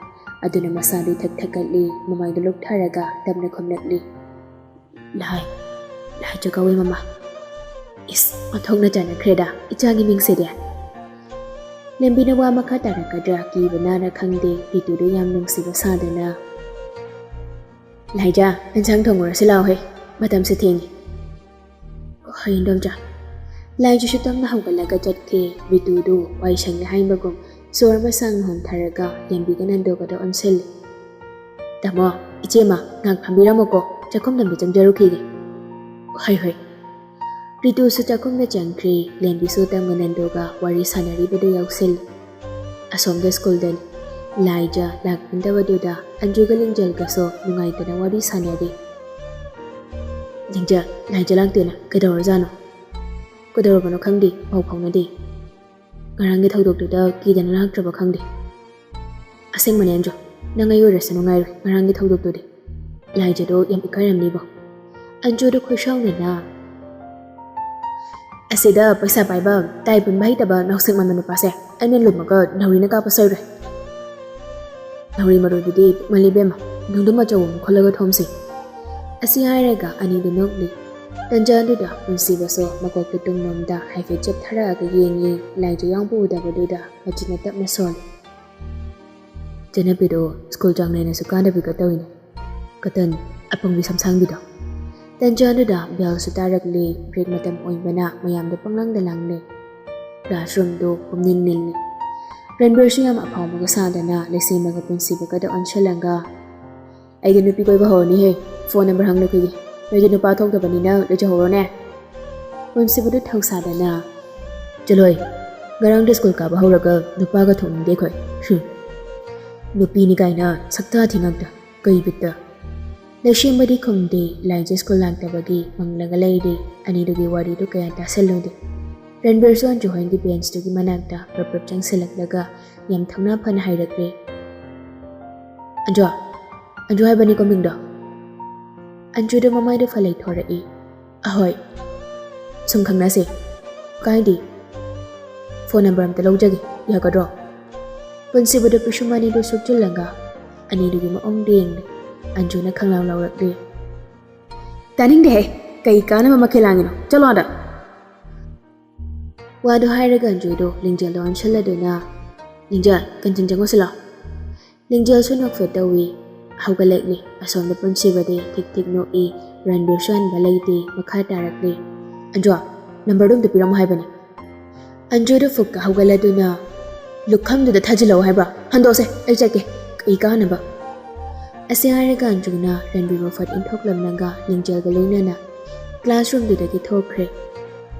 ꯑꯗꯨꯅ ꯃꯁꯥꯗꯨ ꯏꯊꯛ ꯊꯛꯀꯠꯂꯤ, ꯃꯃꯥꯏꯗꯨ ꯂꯨꯞꯊꯔꯒ ꯇꯞꯅ ꯈꯨꯝꯂꯛꯂꯤ꯫ "ꯂꯥꯏ, ꯂꯥꯏꯖ ꯀꯧꯏ ꯃꯃꯥ꯫" ꯏꯁ, ꯑꯣꯟꯊꯣꯛꯅ ꯆꯥꯟꯅꯈ꯭ꯔꯦꯗ ꯏꯆꯥꯒꯤ ꯃꯤꯡꯁꯤꯗꯤ꯫ ꯂꯦꯝꯕꯤꯅ ꯋꯥ ꯃꯈꯥ ꯇꯥꯔꯛꯀꯗ꯭ꯔꯥ ꯀꯤꯕꯅꯔ ꯈꯪꯗꯦ, ꯔꯤꯇꯨꯗꯨ ꯌꯥꯝ ꯅꯨꯡꯁꯤꯕ ꯁꯥꯗꯅ, "ꯂꯥꯏꯖ, ꯏꯟꯁꯥꯡ ꯊꯣꯡꯉꯨꯔꯁꯤ ꯂꯥꯎꯍꯦ, ꯃꯇꯝꯁꯨ ꯊꯦꯡꯉꯤ꯫" "ꯍꯣꯏ, ꯏꯟꯗꯣꯝꯆꯥ꯫" ꯂꯥꯏꯖꯁꯨ ꯇꯞꯅ ꯍꯧꯒꯠꯂꯒ ꯆꯠꯈꯤ꯫ ꯔꯤꯇꯨꯗꯨ ꯋꯥꯏ ꯁꯪꯂꯦ ꯍꯥꯏꯕꯒꯨꯝ ꯁꯣꯔ ꯑꯃ ꯁꯥꯡꯅ ꯍꯣꯟꯊꯔꯒ ꯂꯦꯝꯕꯤꯒ ꯅꯟꯗꯣꯒꯗ ꯑꯣꯟꯁꯤꯜꯂꯤ꯫ "ꯇꯥꯃꯣ, ꯏꯆꯦꯃ, ꯉꯥꯏꯍꯥꯛ ꯐꯝꯕꯤꯔꯝꯃꯨꯀꯣ, ꯆꯥꯛꯈꯨꯝꯗ ꯑꯝꯇ ꯆꯪꯖꯔꯨꯈꯤꯒꯦ꯫" "ꯍꯣꯏ, ꯍꯣꯏ꯫" ꯔꯤꯇꯨꯁꯨ ꯆꯥꯛꯈꯨꯝꯗ ꯆꯪꯈ꯭ꯔꯤ꯫ ꯂꯦꯝꯕꯤꯁꯨ ꯎꯇꯝꯒ ꯅꯟꯗꯣꯒ ꯋꯥꯔꯤ ꯁꯥꯟꯅꯔꯤꯕꯗꯨ ꯌꯥꯎꯁꯤꯜꯂꯤ꯫ ꯑꯁꯣꯝꯗ ꯁ꯭ꯀꯨꯜꯗꯅꯤ꯫ ꯂꯥꯏꯖ ꯂꯥꯛꯂꯝꯗꯕꯗꯨꯗ ꯑꯟꯖꯨꯒ ꯂꯤꯡꯖꯦꯜꯒꯁꯨ ꯅꯨꯡꯉꯥꯏꯇꯅ ꯋꯥꯔꯤ ꯁꯥꯟꯅꯔꯤ꯫ "ꯂꯤꯡꯖꯦꯜ, ꯂꯥꯏꯖ ꯂꯥꯛꯇꯦꯅ ꯀꯩꯗꯧꯔꯖꯥꯠꯅꯣ? ꯀꯩꯗꯧꯔꯕꯅꯣ ꯈꯪꯗꯦ, ꯄꯥꯎ ꯐꯥꯎꯅꯗꯦ꯫ ꯉꯔꯥꯡꯒꯤ ꯊꯧꯗꯣꯛꯇꯨꯗ ꯀꯤꯗꯅ ꯂꯥꯛꯇ꯭ꯔꯕ ꯈꯪꯗꯦ꯫ ꯑꯁꯦꯡꯕꯅꯦ ꯑꯟꯖꯨ, ꯅꯪ ꯑꯩ ꯑꯣꯏꯔꯁꯅꯨ ꯉꯥꯏꯔꯣꯏ ꯉꯔꯥꯡꯒꯤ ꯊꯧꯗꯣꯛꯇꯨꯗꯤ꯫ ꯂꯥꯏꯖꯗꯣ ꯌꯥꯝ ꯏꯀꯥꯏꯔꯝꯅꯤꯕꯣ꯫" ꯑꯟꯖꯨꯗꯣ ꯈꯣꯏꯁꯥꯎꯅꯅ, "ꯑꯁꯤꯗ ꯄꯩꯁꯥ ꯄꯥꯏꯕ, ꯇꯥꯏ ꯄꯨꯟꯕ ꯍꯩꯇꯕ ꯅꯥꯎꯁꯦꯛ ꯃꯥꯟꯕ ꯅꯨꯄꯥꯁꯦ ꯑꯩꯅ ꯂꯨꯝꯃꯒ ꯅꯥꯎꯔꯤꯅ ꯀꯥꯞꯄ ꯁꯣꯏꯔꯣꯏ꯫ ꯅꯥꯎꯔꯤ ꯃꯔꯨꯗꯨꯗꯤ ꯄꯤꯛꯃꯜꯂꯤ ꯏꯕꯦꯝꯃ, ꯅꯨꯡꯗꯨꯝ ꯑꯆꯧꯕ ꯑꯃ ꯈꯨꯜꯂꯒ ꯊꯣꯝꯁꯤ꯫" ꯑꯁꯤ ꯍꯥꯏꯔꯒ ꯑꯅꯤꯗꯨ ꯅꯣꯛꯂꯤ꯫ ꯇꯟꯖꯥꯗꯨꯗ ꯄꯨꯟꯁꯤꯕꯁꯨ ꯃꯀꯣꯛꯇꯨ ꯇꯨꯡꯂꯣꯝꯗ ꯍꯥꯏꯐꯦꯠ ꯆꯦꯞꯊꯔꯛꯑꯒ ꯌꯦꯡꯂꯤ꯫ ꯂꯥꯏꯖ ꯌꯥꯎꯕ ꯎꯗꯕꯗꯨꯗ ꯃꯆꯤꯟꯅ ꯇꯞꯅ ꯁꯣꯜꯂꯤ꯫ "ꯆꯠꯅꯕꯤꯗꯣ ꯁ꯭ꯀꯨꯜ ꯆꯥꯡ ꯅꯥꯏꯅꯁꯨ ꯀꯥꯗꯕꯤꯒ ꯇꯧꯏꯅꯦ꯫ ꯀꯇꯟ, ꯑꯄꯪꯕꯤ ꯁꯝꯁꯥꯡꯕꯤꯗꯣ꯫" ꯇꯟꯖꯥꯗꯨꯗ ꯕꯦꯜꯁꯨ ꯇꯥꯔꯛꯂꯤ꯫ ꯕ꯭ꯔꯦꯛ ꯃꯇꯝ ꯑꯣꯏꯕꯅ ꯃꯌꯥꯝꯗꯣ ꯄꯪꯂꯪꯗ ꯂꯥꯡꯂꯦ꯫ ꯀ꯭ꯂꯥꯁꯔꯨꯝꯗꯨ ꯄꯨꯝꯅꯤꯜ ꯅꯤꯜꯂꯤ꯫ ꯔꯟꯕꯤꯔꯁꯨ ꯌꯥꯝ ꯑꯐꯥꯎꯕꯒ ꯁꯥꯗꯅ ꯂꯩꯁꯦꯝꯕꯒ ꯄꯨꯟꯁꯤꯕꯒꯗ ꯑꯣꯟꯁꯤꯜꯂꯒ, "ꯑꯩꯗꯤ ꯅꯨꯄꯤ ꯀꯣꯏꯕ ꯍꯧꯔꯅꯤꯍꯦ꯫ Phone number ꯍꯪꯂꯨꯈꯤꯒꯦ꯫ ꯅꯣꯏꯗꯤ ꯅꯨꯄꯥ ꯊꯣꯛꯇꯕꯅꯤꯅ ꯂꯩꯖꯍꯧꯔꯣꯅꯦ꯫" ꯄꯨꯟꯁꯤꯕꯗꯨ ꯊꯧꯁꯥꯗꯅ, "ꯆꯠꯂꯣꯏ, ꯉꯔꯥꯡꯗ ꯁ꯭ꯀꯨꯜ ꯀꯥꯕ ꯍꯧꯔꯒ ꯅꯨꯄꯥꯒ ꯊꯣꯛꯅꯤꯡꯗꯦ ꯑꯩꯈꯣꯏ꯫ ꯍꯨꯝ꯫ ꯅꯨꯄꯤꯅꯤ ꯀꯥꯏꯅ ꯁꯛꯇꯥ ꯊꯤ ꯉꯥꯛꯇ꯫ ꯀꯩ ꯕꯤꯠꯇ?" ꯂꯩꯁꯦꯝꯕꯗꯤ ꯈꯨꯝꯗꯦ꯫ ꯂꯥꯏꯖ ꯁ꯭ꯀꯨꯜ ꯂꯥꯛꯇꯕꯒꯤ ꯃꯪꯂꯒ ꯂꯩꯔꯤ꯫ ꯑꯅꯤꯗꯨꯒꯤ ꯋꯥꯔꯤꯗꯨ ꯀꯌꯥ ꯇꯥꯁꯜꯂꯨꯗꯦ꯫ ꯔꯟꯕꯤꯔꯁꯨ ꯑꯟꯖꯨ ꯍꯣꯏꯒꯤ ꯕꯦꯟꯁꯇꯨꯒꯤ ꯃꯅꯥꯛꯇ ꯄ꯭ꯔꯞ ꯄ꯭ꯔꯞ ꯆꯪꯁꯤꯜꯂꯛꯂꯒ ꯌꯥꯝ ꯊꯧꯅꯥ ꯐꯅ ꯍꯥꯏꯔꯛꯂꯦ꯫ "ꯑꯟꯖꯨ, ꯑꯟꯖꯨ ꯍꯥꯏꯕꯅꯤꯀꯣ ꯃꯤꯡꯗꯣ?" ꯑꯟꯖꯨꯗ ꯃꯃꯥꯏꯗ ꯐꯂꯩ ꯊꯣꯔꯛꯏ꯫ "ꯑꯍꯣꯏ, ꯁꯨꯝ ꯈꯪꯅꯁꯦ꯫ ꯀꯥꯏꯗꯦ꯫ ꯐꯣꯟ ꯅꯝꯕꯔ ꯑꯝꯇ ꯂꯧꯖꯒꯦ, ꯌꯥꯒꯗ꯭ꯔꯣ?" ꯄꯨꯟꯁꯤꯕꯗ ꯄꯤꯁꯨꯝ ꯑꯅꯤꯗꯨ ꯁꯨꯞꯆꯤꯜꯂꯒ ꯑꯅꯤꯗꯨꯒꯤ ꯃꯑꯣꯡꯗ ꯌꯦꯡꯂꯦ꯫ ꯑꯟꯖꯨꯅ ꯈꯪꯂꯥꯎ ꯂꯥꯎꯔꯛꯂꯦ꯫ "ꯇꯥꯅꯤꯡꯗꯦꯍꯦ, ꯀꯩ ꯀꯥꯟꯅꯕ ꯃꯈꯩ ꯂꯥꯡꯉꯤꯅꯣ? ꯆꯠꯂꯣ ꯑꯥꯗ!" ꯋꯥꯗꯣ ꯍꯥꯏꯔꯒ ꯑꯟꯖꯨꯗꯣ ꯂꯤꯡꯖꯦꯜꯗ ꯑꯣꯟꯁꯤꯜꯂꯗꯨꯅ, "ꯂꯤꯡꯖꯦꯜ, ꯀꯦꯟꯇꯤꯟ ꯆꯪꯉꯨꯁꯤ ꯂꯥꯎ꯫" ꯂꯤꯡꯖꯦꯜꯁꯨ ꯅꯣꯛꯐꯦꯠ ꯇꯧꯏ꯫ ꯍꯧꯒꯠꯂꯛꯂꯤ꯫ ꯑꯁꯣꯝꯗ ꯄꯨꯟꯁꯤꯕꯗꯤ ꯊꯤꯛ ꯊꯤꯛ ꯅꯣꯛꯏ꯫ ꯔꯟꯕꯤꯔꯁꯨ ꯍꯟꯕ ꯂꯩꯇꯦ꯫ ꯃꯈꯥ ꯇꯥꯔꯛꯂꯤ꯫ "ꯑꯟꯖꯨ, ꯅꯝꯕꯔꯗꯣ ꯑꯝꯇ ꯄꯤꯔꯝꯃꯣ ꯍꯥꯏꯕꯅꯤ꯫" ꯑꯟꯖꯨꯗ ꯐꯨꯛꯇ ꯍꯧꯒꯠꯂꯗꯨꯅ, "ꯂꯨꯈꯝꯗꯨꯗ ꯊꯥꯖꯤꯜꯂꯛꯑꯣ ꯍꯥꯏꯕ꯭ꯔꯣ? ꯍꯟꯗꯣꯛꯁꯦ, ꯑꯩ ꯆꯠꯀꯦ꯫ ꯀꯩ ꯀꯥꯟꯅꯕ?" ꯑꯁꯤ ꯍꯥꯏꯔꯒ ꯑꯟꯖꯨꯅ ꯔꯟꯕꯤꯔꯕꯨ ꯐꯠ ꯏꯟꯊꯣꯛꯂꯝꯂꯒ ꯂꯤꯡꯖꯦꯜꯒ ꯂꯣꯏꯅꯅ ꯀ꯭ꯂꯥꯁꯔꯨꯝꯗꯨꯗꯒꯤ ꯊꯣꯛꯈ꯭ꯔꯦ꯫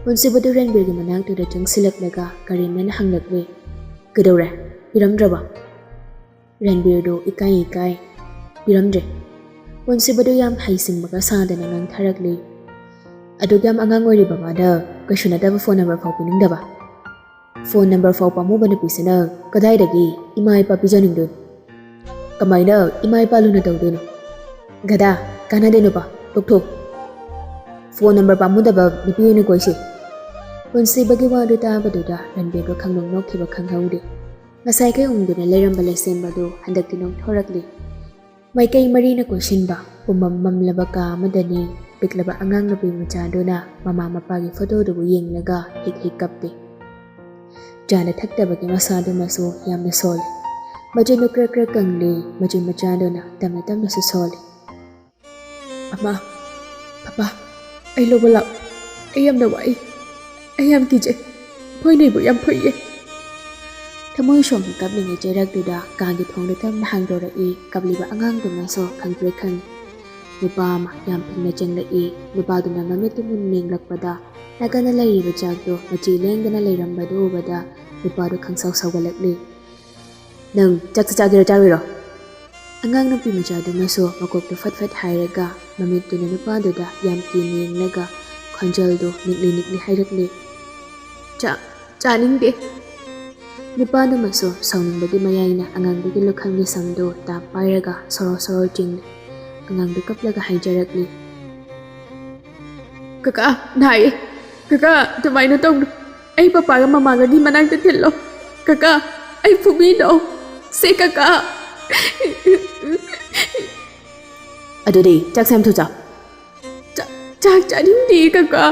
ꯄꯨꯟꯁꯤꯕꯗꯨ ꯔꯟꯕꯤꯔꯒꯤ ꯃꯅꯥꯛꯇꯨꯗ ꯆꯪꯁꯤꯜꯂꯛꯂꯒ ꯀꯔꯦꯝꯅꯅ ꯍꯪꯂꯛꯂꯦ, "ꯀꯩꯗꯧꯔꯦ? ꯄꯤꯔꯝꯗ꯭ꯔꯕ?" ꯔꯟꯕꯤꯔꯗꯨ ꯏꯀꯥꯏ ꯏꯀꯥꯏ ꯄꯤꯔꯝꯗ꯭ꯔꯦ꯫ ꯄꯨꯟꯁꯤꯕꯗꯨ ꯌꯥꯝ ꯍꯩꯁꯤꯡꯕꯒ ꯁꯥꯗꯅ ꯉꯥꯡꯊꯔꯛꯂꯤ꯫ "ꯑꯗꯨꯛ ꯌꯥꯝ ꯑꯉꯥꯡ ꯑꯣꯏꯔꯤꯕ ꯃꯥꯗ ꯀꯩꯁꯨ ꯅꯠꯇꯕ ꯐꯣꯟ ꯅꯝꯕꯔ ꯐꯥꯎ ꯄꯤꯅꯤꯡꯗꯕ? ꯐꯣꯟ ꯅꯝꯕꯔ ꯐꯥꯎ ꯄꯥꯝꯃꯨꯕ ꯅꯨꯄꯤꯁꯤꯅ ꯀꯗꯥꯏꯗꯒꯤ ꯏꯃꯥ ꯏꯄꯥ ꯄꯤꯖꯅꯤꯡꯗꯣꯏꯅꯣ? ꯀꯃꯥꯏꯅ ꯏꯃꯥ ꯏꯄꯥ ꯂꯨꯅ ꯇꯧꯗꯣꯏꯅꯣ? ꯒꯙꯥ, ꯀꯥꯟꯅꯗꯦ ꯅꯨꯄꯥ, ꯇꯣꯛꯊꯣꯛ꯫ ꯐꯣꯟ ꯅꯝꯕꯔ ꯄꯥꯝꯃꯨꯗꯕ ꯅꯨꯄꯤ ꯑꯣꯏꯅ ꯀꯣꯏꯁꯦ꯫" ꯄꯨꯟꯁꯤꯕꯒꯤ ꯋꯥꯗꯨ ꯇꯥꯕꯗꯨꯗ ꯔꯟꯕꯤꯔꯗꯨ ꯈꯪꯅꯣꯡ ꯅꯣꯛꯈꯤꯕ ꯈꯪꯍꯧꯗꯦ꯫ ꯉꯁꯥꯏꯈꯩ ꯎꯪꯗꯨꯅ ꯂꯩꯔꯝꯕ ꯂꯩꯁꯦꯝꯕꯗꯨ ꯍꯟꯗꯛꯇꯤ ꯅꯣꯡꯊꯣꯔꯛꯂꯤ꯫ ꯃꯥꯏꯀꯩ ꯃꯔꯤꯅ ꯀꯣꯏꯁꯤꯟꯕ ꯄꯨꯝꯃꯝ ꯃꯝꯂꯕ ꯀꯥ ꯑꯃꯗꯅꯤ ꯄꯤꯛꯂꯕ ꯑꯉꯥꯡ ꯅꯨꯄꯤ ꯃꯆꯥꯗꯨꯅ ꯃꯃꯥ ꯃꯄꯥꯒꯤ ꯐꯣꯇꯣꯗꯨꯕꯨ ꯌꯦꯡꯂꯒ ꯍꯤꯛ ꯍꯤꯛ ꯀꯞꯄꯤ꯫ ꯆꯥꯅ ꯊꯛꯇꯕꯒꯤ ꯃꯁꯥꯗꯨꯃꯁꯨ ꯌꯥꯝꯅ ꯁꯣꯜꯂꯤ꯫ ꯃꯆꯤꯟꯗꯨ ꯀ꯭ꯔꯛ ꯀ꯭ꯔꯛ ꯀꯪꯂꯤ, ꯃꯆꯤꯟ ꯃꯆꯥꯗꯨꯅ ꯇꯞꯅ ꯇꯞꯅꯁꯨ ꯁꯣꯜꯂꯤ꯫ "ꯑꯃ, ꯄꯄꯥ, ꯑꯩ ꯂꯧꯕ ꯂꯥꯛꯑꯣ꯫ ꯑꯩ ꯌꯥꯝꯅ ꯋꯥꯏ꯫ ꯑꯩ ꯌꯥꯝ ꯀꯤꯖꯩ꯫ ꯃꯈꯣꯏꯅ ꯑꯩꯕꯨ ꯌꯥꯝ ꯐꯨꯏꯌꯦ꯫" ꯊꯃꯣꯏ ꯁꯣꯛꯅ ꯀꯞꯂꯤꯉꯩ ꯆꯩꯔꯛꯇꯨꯗ ꯀꯥꯒꯤ ꯊꯣꯡꯗꯨ ꯇꯞꯅ ꯍꯥꯡꯗꯣꯔꯛꯏ꯫ ꯀꯞꯂꯤꯕ ꯑꯉꯥꯡꯗꯨꯃꯁꯨ ꯈꯪꯄ꯭ꯔꯦꯛ ꯈꯪꯏ꯫ ꯅꯨꯄꯥ ꯑꯃ ꯌꯥꯝ ꯊꯨꯅ ꯆꯪꯂꯛꯏ꯫ ꯅꯨꯄꯥꯗꯨꯅ ꯃꯃꯤꯠꯇꯨ ꯃꯨꯟꯅ ꯌꯦꯡꯂꯛꯄꯗ ꯅꯥꯀꯟꯗ ꯂꯩꯔꯤꯕ ꯆꯥꯛꯇꯨ ꯃꯆꯤ ꯂꯦꯡꯗꯅ ꯂꯩꯔꯝꯕꯗꯨ ꯎꯕꯗ ꯅꯨꯄꯥꯗꯨ ꯈꯪꯁꯥꯎ ꯁꯥꯎꯒꯠꯂꯛꯂꯤ꯫ "ꯅꯪ ꯆꯥꯛ ꯆꯥꯒꯦꯔꯣ, ꯆꯥꯔꯣꯏꯔꯣ?" ꯑꯉꯥꯡ ꯅꯨꯄꯤ ꯃꯆꯥꯗꯨꯃꯁꯨ ꯃꯀꯣꯛꯇꯨ ꯐꯠ ꯐꯠ ꯍꯥꯏꯔꯒ ꯃꯃꯤꯠꯇꯨꯅ ꯅꯨꯄꯥꯗꯨꯗ ꯌꯥꯝ ꯀꯤꯅ ꯌꯦꯡꯂꯒ ꯈꯣꯟꯖꯦꯜꯗꯨ ꯅꯤꯛꯂꯤ ꯅꯤꯛꯂꯤ ꯍꯥꯏꯔꯛꯂꯤ꯫ "ꯆꯥ-, ꯆꯥꯅꯤꯡꯗꯦ꯫" ꯅꯨꯄꯥꯗꯨꯃꯁꯨ ꯁꯥꯎꯅꯤꯡꯕꯒꯤ ꯃꯌꯥꯏꯅ ꯑꯉꯥꯡꯗꯨꯒꯤ ꯂꯨꯈꯝꯒꯤ ꯁꯝꯗꯨ ꯇꯥꯞ ꯄꯥꯏꯔꯒ ꯁꯣꯔꯣ ꯁꯣꯔꯣ ꯆꯤꯡꯂꯤ꯫ ꯑꯉꯥꯡꯗꯨ ꯀꯞꯂꯒ ꯍꯥꯏꯖꯔꯛꯂꯤ꯫ "ꯀꯀꯥ, ꯅꯥꯏꯌꯦ꯫ ꯀꯀꯥ, ꯑꯗꯨꯃꯥꯏꯅ ꯇꯧꯅꯨ꯫ ꯑꯩ ꯄꯄꯥꯒ ꯃꯃꯥꯒꯒꯤ ꯃꯅꯥꯛꯇ ꯊꯤꯜꯂꯣ꯫ ꯀꯀꯥ, ꯑꯩ ꯐꯨꯕꯤꯅꯣ꯫ ꯁꯦ ꯀꯀꯥ꯫" "ꯑꯗꯨꯗꯤ ꯆꯥꯛꯁꯦ ꯌꯥꯝ ꯊꯨ ꯆꯥꯎ꯫" "ꯆꯥ-, ꯆꯥꯛ ꯆꯥꯅꯤꯡꯗꯦ ꯀꯀꯥ꯫"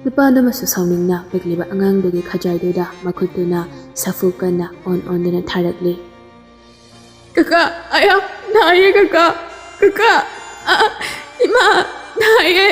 ꯅꯨꯄꯥꯗꯨꯃꯁꯨ ꯁꯥꯎꯅꯤꯡꯅ ꯄꯤꯛꯂꯤꯕ ꯑꯉꯥꯡꯗꯨꯒꯤ ꯈꯖꯥꯏꯗꯨꯗ ꯃꯈꯨꯠꯇꯨꯅ ꯁꯥꯐꯨ ꯀꯟꯅ ꯑꯣꯟ ꯑꯣꯟꯗꯨꯅ ꯊꯥꯔꯛꯂꯤ꯫ "ꯀꯀꯥ, ꯑꯌꯥ, ꯅꯥꯏꯌꯦ ꯀꯀꯥ꯫ ꯀꯀꯥ, ꯑ, ꯏꯃꯥ, ꯅꯥꯏꯌꯦ꯫